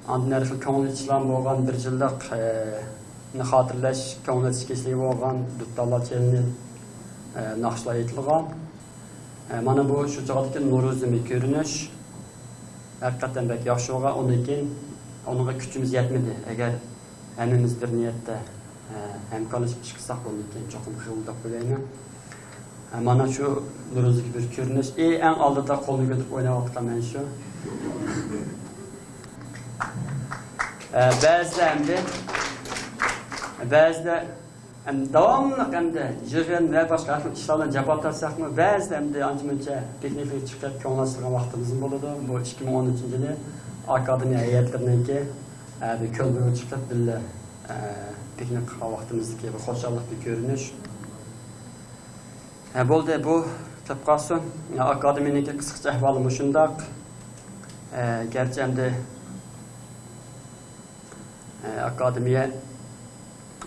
ئاندىن ھەر خىل كۆڭۈل ئېچىشلار بولغان، بىر يىللىق، ئە، خاتىرىلەش، كۆڭۈل ئېچىش كېچىلىكى بولغان، دۇتارلار چېلىنىپ، ئە، ناخشىلار ئېيتىلغان. ئە، مانا بۇ شۇ چاغدىكى نورۇزىمى كۆرۈنۈش. ھەقىقەتەن بەك ياخشى بولغان. ئۇندىن كېيىن ئۇنىڭغا كۈچىمىز يەتمىدى. ئەگەر ھەممىمىز بىر نىيەتتە، ئە، ھەمكارلىشىپ ئىش قىلساق، بۇندىن كېيىن چوقۇم قىلىدۇ دەپ ئويلايمەن. ئە، مانا شۇ نورۇزدىكى بىر كۆرۈنۈش. ئى، ئەڭ ئالدىدا قولنى كۆتۈرۈپ ئويناۋاتقان مەن شۇ. ئە، بەزىدە ئەمدى، بەزىدە ئەمدى داۋاملىق ئەمدى يىغىن ۋە باشقا ھەر خىل ئىشلار بىلەن جاپا تارتساقمۇ، بەزىدە ئەمدى ئانچە-مۇنچە پىكنىكلىرگە چىقىپ كۆڭۈل ئاچىدىغان ۋاقتىمىزمۇ بولىدۇ. بۇ ئىككى مىڭ ئون ئۈچىنچى يىلى ئاكادېمىيە ھەيئەتلىرىنىڭكى، ئە، بىر كۆل بويىغا چىقىپ بىللە، ئە، پىكنىك قىلغان ۋاقتىمىزدىكى بىر خۇشاللىق، بىر كۆرۈنۈش. ھە، بولدى، بۇ كەپ قالسۇن. ئاكادېمىيەنىڭكى قىسقىچە ئەھۋالى مۇشۇنداق. ئە، گەرچە ئەمدى، ئە، ئاكادېمىيە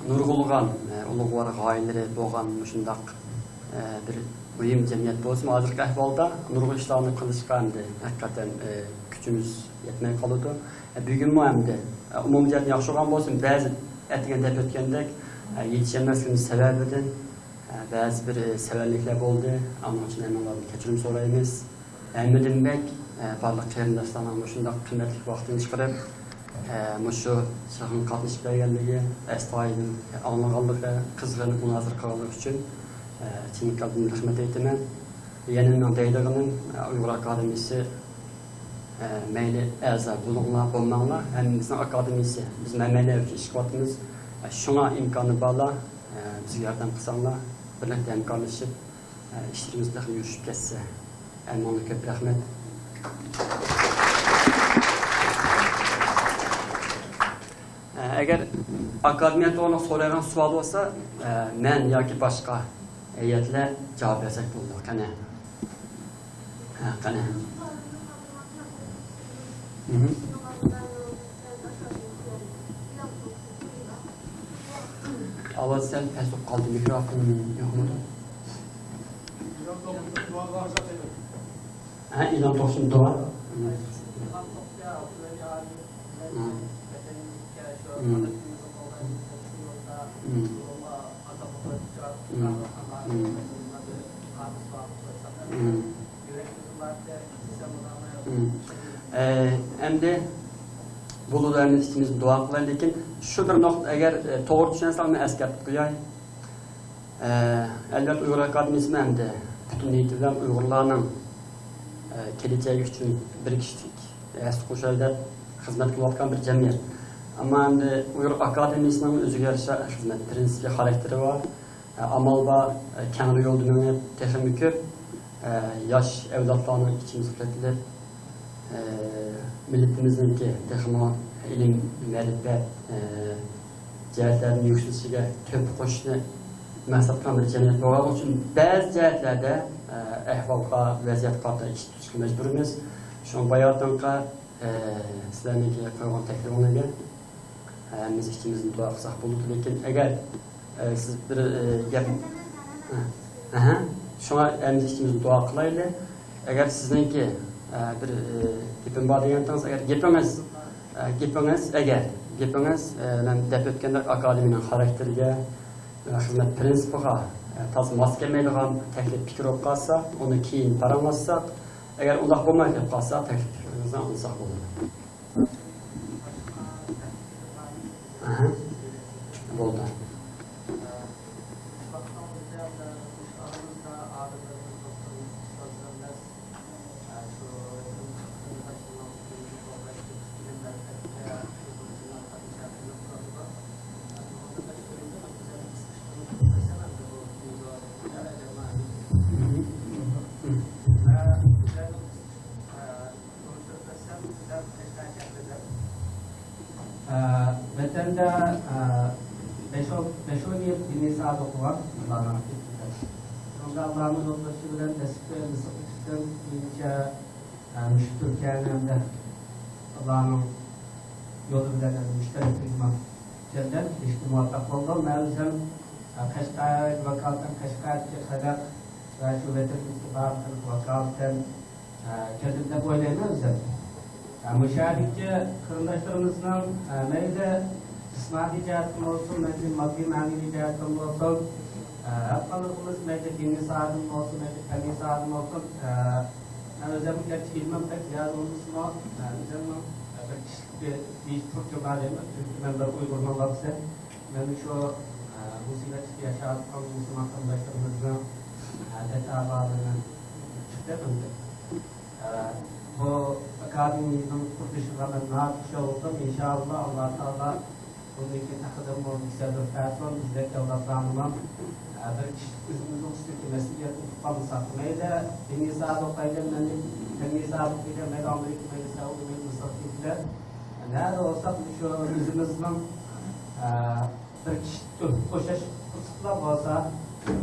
نۇرغۇنلىغان، ئە، ئۇلۇغۋار غايىلىرى بولغان مۇشۇنداق، ئە، بىر مۇھىم جەمئىيەت بولسىمۇ، ھازىرقى ئەھۋالدا نۇرغۇن ئىشلارنى قىلىشقا ئەمدى ھەقىقەتەن، ئە، كۈچىمىز يەتمەي قالىدۇ. ئە، بۈگۈنمۇ ئەمدى، ئە، ئومۇمىي جەھەتتىن ياخشى بولغان بولسىمۇ، بەزى ئەتىگەن دەپ ئۆتكەندەك، ئە، يېتىشەلمەسلىكىمىز سەۋەبىدىن، ئە، بەزى بىر، ئە، سەۋەنلىكلەر بولدى. ئانىڭ ئۈچۈن ھەممىڭلاردىن كەچۈرۈم سورايمىز. ھەممىدىن بەك، ئە، بارلىق قېرىنداشلارنىڭ مۇشۇنداق قىممەتلىك ۋاقتىنى چىقىرىپ، ئە، مۇشۇ سىناققا قاتنىشىپ بەرگەنلىكى، ئەستايىدىل ئاڭلىغانلىقى، قىزغىن مۇنازىرە قىلغانلىقى ئۈچۈن، ئە، چىن كالبىمدىن رەھمەت ئېيتىمەن. يەنە مېنىڭ دەيدىغىنىم، ئە، ئۇيغۇر ئاكادېمىيىسى، ئە، مەيلى ئەزا بولۇڭلار، بولماڭلار، ھەممىمىزنىڭ ئاكادېمىيىسى. بىز مەنبەلەر ئۈچۈن ئىش قىلىۋاتىمىز. ئە، شۇڭا ئىمكانى بارلار، ئە، بىزگە ياردەم قىلساڭلار، بىرلىكتە ھەمكارلىشىپ، ئىشلىرىمىز تېخىمۇ يۈرۈشۈپ كەتسە. ھەممىڭلارغا كۆپ رەھمەت. ئەگەر ئاكادېمىيە توغرىلىق سورايدىغان سوئال بولسا، مەن ياكى باشقا ھەيئەتلەر جاۋاب بەرسەك بولىدۇ. قېنى؟ ھە، قېنى؟ مھم. ئاۋاز سەل پەس بولۇپ قالدى، مىكروفون يوقمىدۇ؟ ھە، ئىلھام توختىسىنى دۇئا. ئەمدى بولىدۇ، ئەمدى ئىككىمىز دۇئا قىلايلى. لېكىن شۇ بىر نۇقتا، ئەگەر توغرا چۈشەنسەڭ، مەن ئەسكەرتىپ قوياي. ئەلۋەتتە، ئۇيغۇر ئاكادېمىيىسىمۇ ئەمدى پۈتۈن نىيىتى بىلەن ئۇيغۇرلارنىڭ كېلىچەكى ئۈچۈن بىر كىشىلىك ھەسسە قوشاي دەپ خىزمەت قىلىۋاتقان بىر جەمئىيەت. ئەمما ئەمدى ئۇيغۇر ئاكادېمىيىسىنىڭ ئۆزىگە يارىشا خىزمەت پىرىنسىپى، خاراكتېرى بار. ئامال بار، كەڭرى يولدا مېڭىپ، تېخىمۇ كۆپ ياش ئەۋلادلارنىڭ ئىچىمىزگە قېتىلىپ، مىللىتىمىزنىڭكى تېخىمۇ ئىلىم، مەرىپەت جەھەتلەردىن يۈكسىلىشىگە تۆھپە قوشۇشنى مەقسەت قىلغان بىر جەمئىيەت بولغانلىقى ئۈچۈن، بەزى جەھەتلەردە ئەھۋالغا، ۋەزىيەتكە قارىتا ئىش تۇتۇشقا مەجبۇرمىز. شۇڭا باياتىنقى سىلەرنىڭكى قويغان تەكلىپىڭلارغا ھەممىمىز ئىچىمىزدىن دۇئا قىلساق بولىدۇ. لېكىن ئەگەر سىز بىر گەپ، ئەھە، شۇڭا ھەممىمىز ئىچىمىزدىن دۇئا قىلايلى. ئەگەر سىزنىڭكى بىر گېپىم بار دېگەنتىڭىز، ئەگەر گېپىڭىز، گېپىڭىز، ئەگەر گېپىڭىز، مەن دەپ ئۆتكەندەك، ئاكادېمىيەنىڭ خاراكتېرىگە، خىزمەت پىرىنسىپىغا تازا ماس كەلمەيدىغان تەكلىپ پىكىر بولۇپ قالسا، ئۇنى كېيىن پاراڭلاشساق، ئەگەر ئۇنداق بولمايدۇ دەپ قالسا، تەكلىپ پىكرىڭىزنى ئاڭلىساق بولىدۇ. ئەھە. بولدى. ئە، ۋەتەندە، ئە، بەش-، بەش-ئون يىل دىنىي ساۋات ئوقۇغان ئاللانىڭ ھەقىقىتەن. شۇنىڭدا ئاللانىڭ يولباشچىلىقى بىلەن نەسىپ، نېسىپ ئېتىشتىن كېيىنچە، ئە، مۇشۇ تۈركىيەنى ھەمدە ئاللانىڭ يولى بىلەن مۇشۇ تەرەپلىك كەلدىم، ئېرىشىشكە مۇۋەپپەق بولدۇم. مەن ئۆزۈم، ئە، قەشقەر، ۋاكالىتەن قەشقەردىكى خەلق ۋە شۇ ۋەتىنىمىزگە بارلىقىنى ۋاكالىتەن، ئە، كەلدىم دەپ ئويلايمەن ئۆزۈم. ئە، مۇشۇ يەردىكى قېرىنداشلىرىمىزنىڭ، ئە، مەيلى جىسمانىي جەھەتتىن بولسۇن، مەيلى ماددىي مەنىۋى جەھەتتىن بولسۇن، ئە، ھەر قاندىقىمىز مەيلى دىنىي ساھەدىن بولسۇن، مەيلى پەننىي ساھەدىن بولسۇن، ئە، مەن ئۆزۈمنىڭ گەرچە ئىلمىم بەك زىيادە بولمىسىمۇ، ئە، ئۆزۈمنىڭ، ئە، بىر كىشىلىك بىر دېيىش تۇرۇپ جۇمالىيمەن، چۈنكى مەن بىر ئۇيغۇرنىڭ بالىسى. مەن شۇ، ئە، مۇسىبەتلىك ياشاۋاتقان مۇسۇلمان قېرىنداشلىرىمىزنىڭ، ئە، دەرد ئازابىدىن چىقتىم ئەمدى. ئە، بۇ ئاكادېمىيەنىڭ قۇرۇلۇشىغا مەن ناھايىتى خۇشال بولدۇم. ئىنشائاللا، ئاللا تائالا بۇندىن كېيىن تېخىدىنمۇ يۈكسەلدۈرۈپ بەرسۇن. بىزدەك ئەۋلادلارنىمۇ، ئە، بىر كىشىلىك ئۆزىمىزنىڭ ئۈستىدىكى مەسئۇلىيەتنى ئۇنتۇپ قالمىساق. مەيلى دىنىي ساھەدە ئوقۇيلى، مەيلى پەننىي ساھەدە ئوقۇيلى، مەيلى ئامېرىكا، مەيلى سەئۇدى، مەيلى مىسىرغا كېتىلى. نەدە بولساق، مۇشۇ ئۆزىمىزنىڭ، ئە، بىر كىشىلىك تۆھپە قوشۇش پۇرسىتىلا بولسا،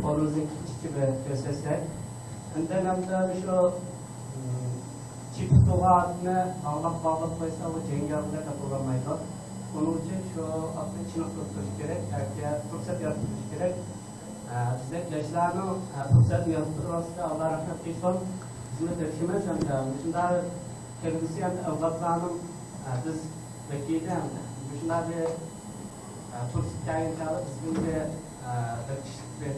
قولىمىزدىن كېلىشىچە بىر كۆرسەتسەك. ئەمدى مەندە مۇشۇ، ئىم، چېپىپ تۇرغان ئاتنى باغلاپ، باغلاپ قويسا، ئۇ جەڭگەۋەردەك بولالمايدۇ. ئۇنىڭ ئۈچۈن شۇ ئاتنى چېنىقتۇرۇپ تۇرۇش كېرەك، ياكى پۇرسەت يارىتىپ تۇرۇش كېرەك. ئە، بىزدەك ياشلارنىڭ، ئە، پۇرسەتنى يارىتىپ تۇرغانلىقىغا ئاللا رەھمەت قىلسۇن. بىزمۇ تىرىشىمىز ھەمدە مۇشۇنداق كەلگۈسى ھەم ئەۋلادلارنىڭ، ئە، بىز ۋەكىلى ھەم مۇشۇنداق بىر، ئە، پۇرسەت كەلگەن چاغدا بىزنىڭكى، ئە، بىر كىشىلىك بىر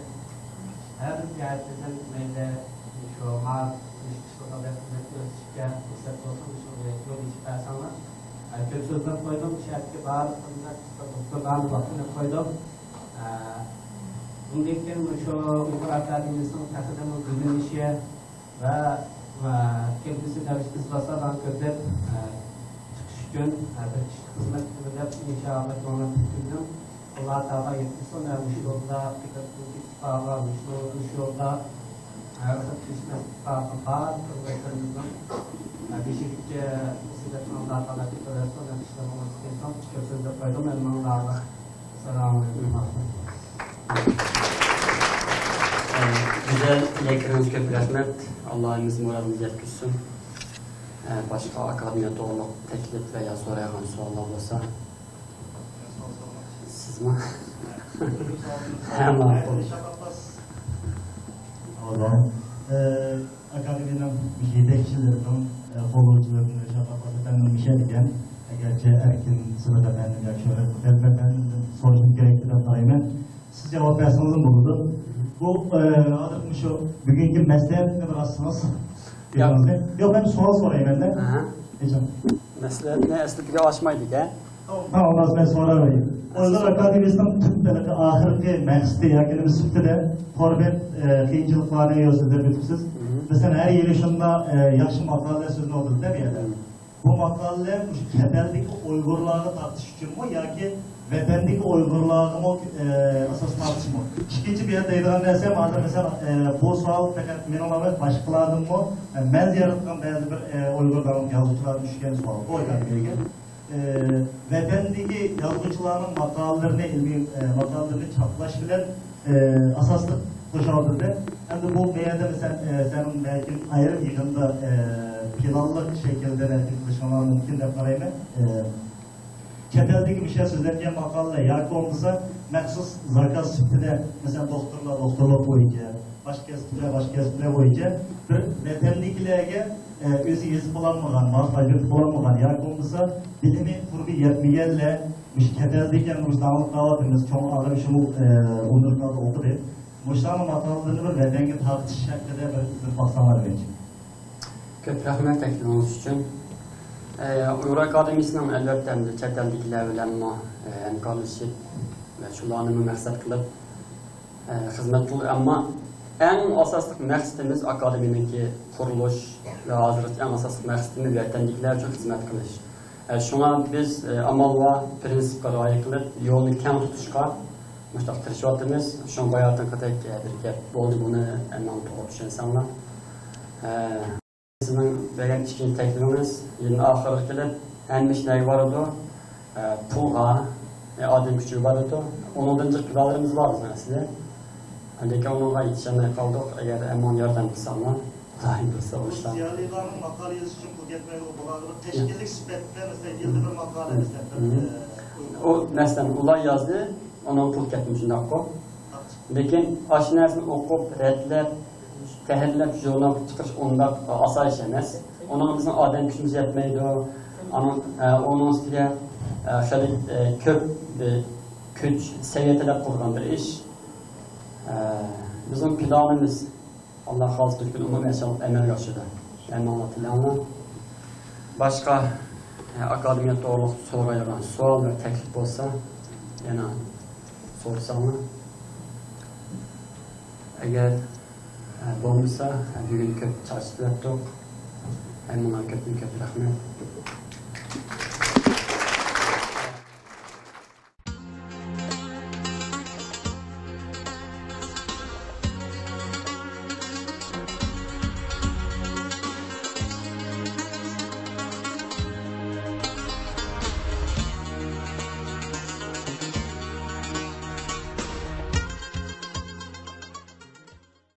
ھەر بىر جەھەتتىن مەيلى شۇ ماڭا مۇشۇ كىشىلىك خىزمەت كۆرسىتىشكە پۇرسەت بولسۇن، مۇشۇ يول ئېچىپ بەرسەڭلار. ئە، كۆپ سۆزلەپ قويدۇم، مۇشۇ يەردىكى بارلىق دوكتورلارنى ۋاقتىنى قويدۇم. ئە، بۇندىن كېيىن مۇشۇ ئۇيغۇر ئاكادېمىيىسىنىڭ تېخىدىنمۇ گۈللىنىشى، ۋە، ۋە كەلگۈسى دەرس ئىزباسارلارنى كۆتۈرۈپ، ئە، چىقىش ئۈچۈن، ئە، بىر كىشىلىك خىزمەت قىلىمەن دەپ ئىنشائاللا كۆڭلۈم پۈككۈندۈم. ئاللا تائالا يەتكۈزسۇن ۋە مۇشۇ يولدا كۆتۈرۈپ ئىتتىپاقلار، مۇشۇ، مۇشۇ يولدا ھەر خىل كېلىشمەسلىك بار، بار قېرىنداشلىرىمىزنىڭ، ئە، بېشىدىكى مۇسىبەتنى ئاللا تائالا كۆتۈرۈۋەتسۇن ۋە ئىشلىرىنى ئوڭۇشلۇق قىلسۇن. كۆپ سۆزلەپ قويدۇم، ھەممىڭلارغا. ئەسسالامۇ ئەلەيكۇم. گۈزەل تىلەكلىرىڭىزگە كۆپ رەھمەت. ئاللا ھەممىمىزنى مۇرادىمىزغا يەتكۈزسۇن. ئە، باشقا ئاكادېمىيە توغرۇلۇق تەكلىپ ۋە يا سورايدىغان سوئاللار بولسا. سىزمۇ؟ ھە، ماقۇل. ئاللا. ئە، ئاكادېمىيەنىڭ يېتەكچىلىرىنىڭ، ئە، قوللىغۇچىلىرىدىن رىشات ئابباس ئەپەندىمۇ مۇشۇ يەردىكەن. ئەگەرچە ئەركىن سۈرەت ئەپەندىم ياكى شۆھرەت مۇتەللىپ ئەپەندىمدىن سورىشىم كېرەك دەپ قارايمەن. سىز جاۋاب بەرسىڭىزمۇ بولىدۇ. بۇ، ئە، ھازىر مۇشۇ بۈگۈنكى مەسلىھەتنى بىر ئاچسىڭىز. ياق. ياق، مەن سوئال سورايمەن دە. ئەھە. ئېيتىڭ. مەسلىھەتنى ئەسلىدىكى ئاچمايدىكەن. تامام، ھازىر مەن سوراۋېرەي. ئۇيغۇر ئاكادېمىيىسىنىڭ تۈپ بېلىقى، ئاخىرقى مەقسىتى ياكى نېمە سۈپىتىدە تور بەت، ئە، قىيىنچىلىقلارنى يول سۆزلەپ ئۆتۈپسىز. مم. مەسىلەن، ھەر يىلى شۇنداق، ئە، ياخشى ماقالىلەر سۆزلىنىۋاتىدۇ دە بۇ يەردە. مم. بۇ ماقالىلەر مۇشۇ چەت ئەلدىكى ئۇيغۇرلارغا تارتىش ئۈچۈنمۇ ياكى ۋەتەندىكى ئۇيغۇرلارغىمۇ، ئە، ئاساس تارتىشمۇ؟ ئىككىنچى بۇ يەردە دەيدىغان نەرسەم، ھازىر مەسىلەن، ئە، بۇ سوئال پەقەت مېنىڭلا ئەمەس، باشقىلاردىنمۇ، ئە، مەن زىيارەت قىلغان بەزى بىر، ئە، ئۇيغۇر داڭلىق يازغۇچىلاردىن چۈشكەن سوئال. بۇ ئاكادېمىيەگە. ئە، ۋەتەندىكى يازغۇچىلارنىڭ ماقالىلىرىنى، ئىلمىي، ئە، ماقالىلىرىنى چاپلاش بىلەن ئە، ئاساسلىق قوشۇۋاتىدۇ. ئەمدى بۇ، بۇ يەردە مەسىلەن، ئە، سەن بەلكىم ئايرىم يىغىندا، ئە، پىلانلىق شەكىلدە بەلكىم قىلىشىڭلار مۇمكىن دەپ قارايمەن. ئە، چەت ئەلدىكى مۇشۇ سۆزلەنگەن ماقالىلەر ياكى بولمىسا مەخسۇس زاكاز سۈپىتىدە، مەسىلەن، دوختۇرلار دوختۇرلۇق بويىچە، باشقا كەسىپلەر باشقا كەسىپلەر بويىچە بىر ۋەتەندىكىلەرگە، ئە، ئۆزى يېزىپ بولالمىغان، ماس تەرجىمە قىلىپ بولالمىغان ياكى بولمىسا بىلىمى، قۇربى يەتمىگەنلەر، مۇشۇ چەت ئەلدىكى، مۇشۇ داڭلىق دەۋاتىمىز، چوڭ ئالىم شۇمۇ، ئە، ئۇنىۋېرسىتېتتا ئوقۇدى. مۇشۇلارنىڭ ماقالىلىرىنى بىر ۋەتەنگە تارقىتىش ھەققىدە بىر ئىزدىنىپ باقساڭلار دېمەكچى. كۆپ رەھمەت تەكلىپىڭىز ئۈچۈن. ئە، ئۇيغۇر ئاكادېمىيىسىنىڭ ئەلۋەتتە ئەمدى چەت ئەلدىكىلەر بىلەنمۇ، ئە، ھەمكارلىشىپ ۋە شۇلارنىمۇ مەقسەت قىلىپ، ئە، خىزمەت قىلدۇق. ئەمما ئەڭ ئاساسلىق مەقسىتىمىز ئاكادېمىيەنىڭكى قۇرۇلۇش ۋە ھازىرغىچە ئەڭ ئاساسلىق مەقسىتىمىز ۋەتەندىكىلەر ئۈچۈن خىزمەت قىلىش. ئە، شۇڭا بىز، ئە، ئامال بار پىرىنسىپقا رىئايە قىلىپ، يولنى كەڭ تۇتۇشقا مۇشۇنداق تىرىشىۋاتىمىز. شۇڭا باياتىنقىدەك، ئە، بىر گەپ بولدى، بۇنى، ئە، ماڭا توغرا چۈشەنسەڭلار. ئە، سىزنىڭ بەرگەن ئىككىنچى تەكلىپىڭىز يىلنىڭ ئاخىرىغا كېلىپ ھەممە ئىش نەگە بارىدۇ؟ ئە، پۇلغا، ئە، ئادەم كۈچىگە بارىدۇ. ئۇنىڭدىن جىق پىلانلىرىمىز بار بىزنىڭ ئەسلى. لېكىن ئۇنىڭغا يېتىشەلمەي قالدۇق. ئەگەر ئەمما ياردەم قىلساڭلار، خۇدايىم بۇيرۇسا بۇ ئىشلار. زىيالىيلارنىڭ ماقالە يېزىشى ئۈچۈن پۇل كەتمەيدۇ، بۇلارغا بىر تەشكىللىك سۈپەتتە، مەسىلەن، يىلدا بىر ماقالە، مەسىلەن، بىر، مم. ئە، ئۇ، مەسىلەن، ئۇلار يازدى، ئۇنىڭ پۇل كەتمىدى، شۇنداققۇ؟ لېكىن ئاشۇ نەرسىنى ئوقۇپ، رەتلەپ، تەھرىرلەپ، ژۇرنال قىلىپ چىقىرىش ئۇنداق ئاسان ئىش ئەمەس. ئۇنىڭغا بىزنىڭ ئادەم كۈچىمىز يەتمەيدۇ. ئانا-، ئە، ئۇنىڭ ئۈستىگە، ئە، خېلى، ئە، كۆپ بىر كۈچ، سەۋىيە تەلەپ قىلىدىغان بىر ئىش. ئە، بىزنىڭ پىلانىمىز، ئاللا خالىسا، بىر كۈن ئۇمۇ ئىنشاللا ئەمەلگە ئاشىدۇ. ئەمما ئاللا تىلەڭلار. باشقا، ئە، ئاكادېمىيە توغرۇلۇق سورايدىغان سوئال ۋە تەكلىپ بولسا، يەنە سورىساڭلار. ئەگەر، ئە، بولمىسا، ئە، بۈگۈن كۆپ چاچ تۆلەتتۇق. ھەممىڭلارغا كۆپتىن كۆپ رەھمەت.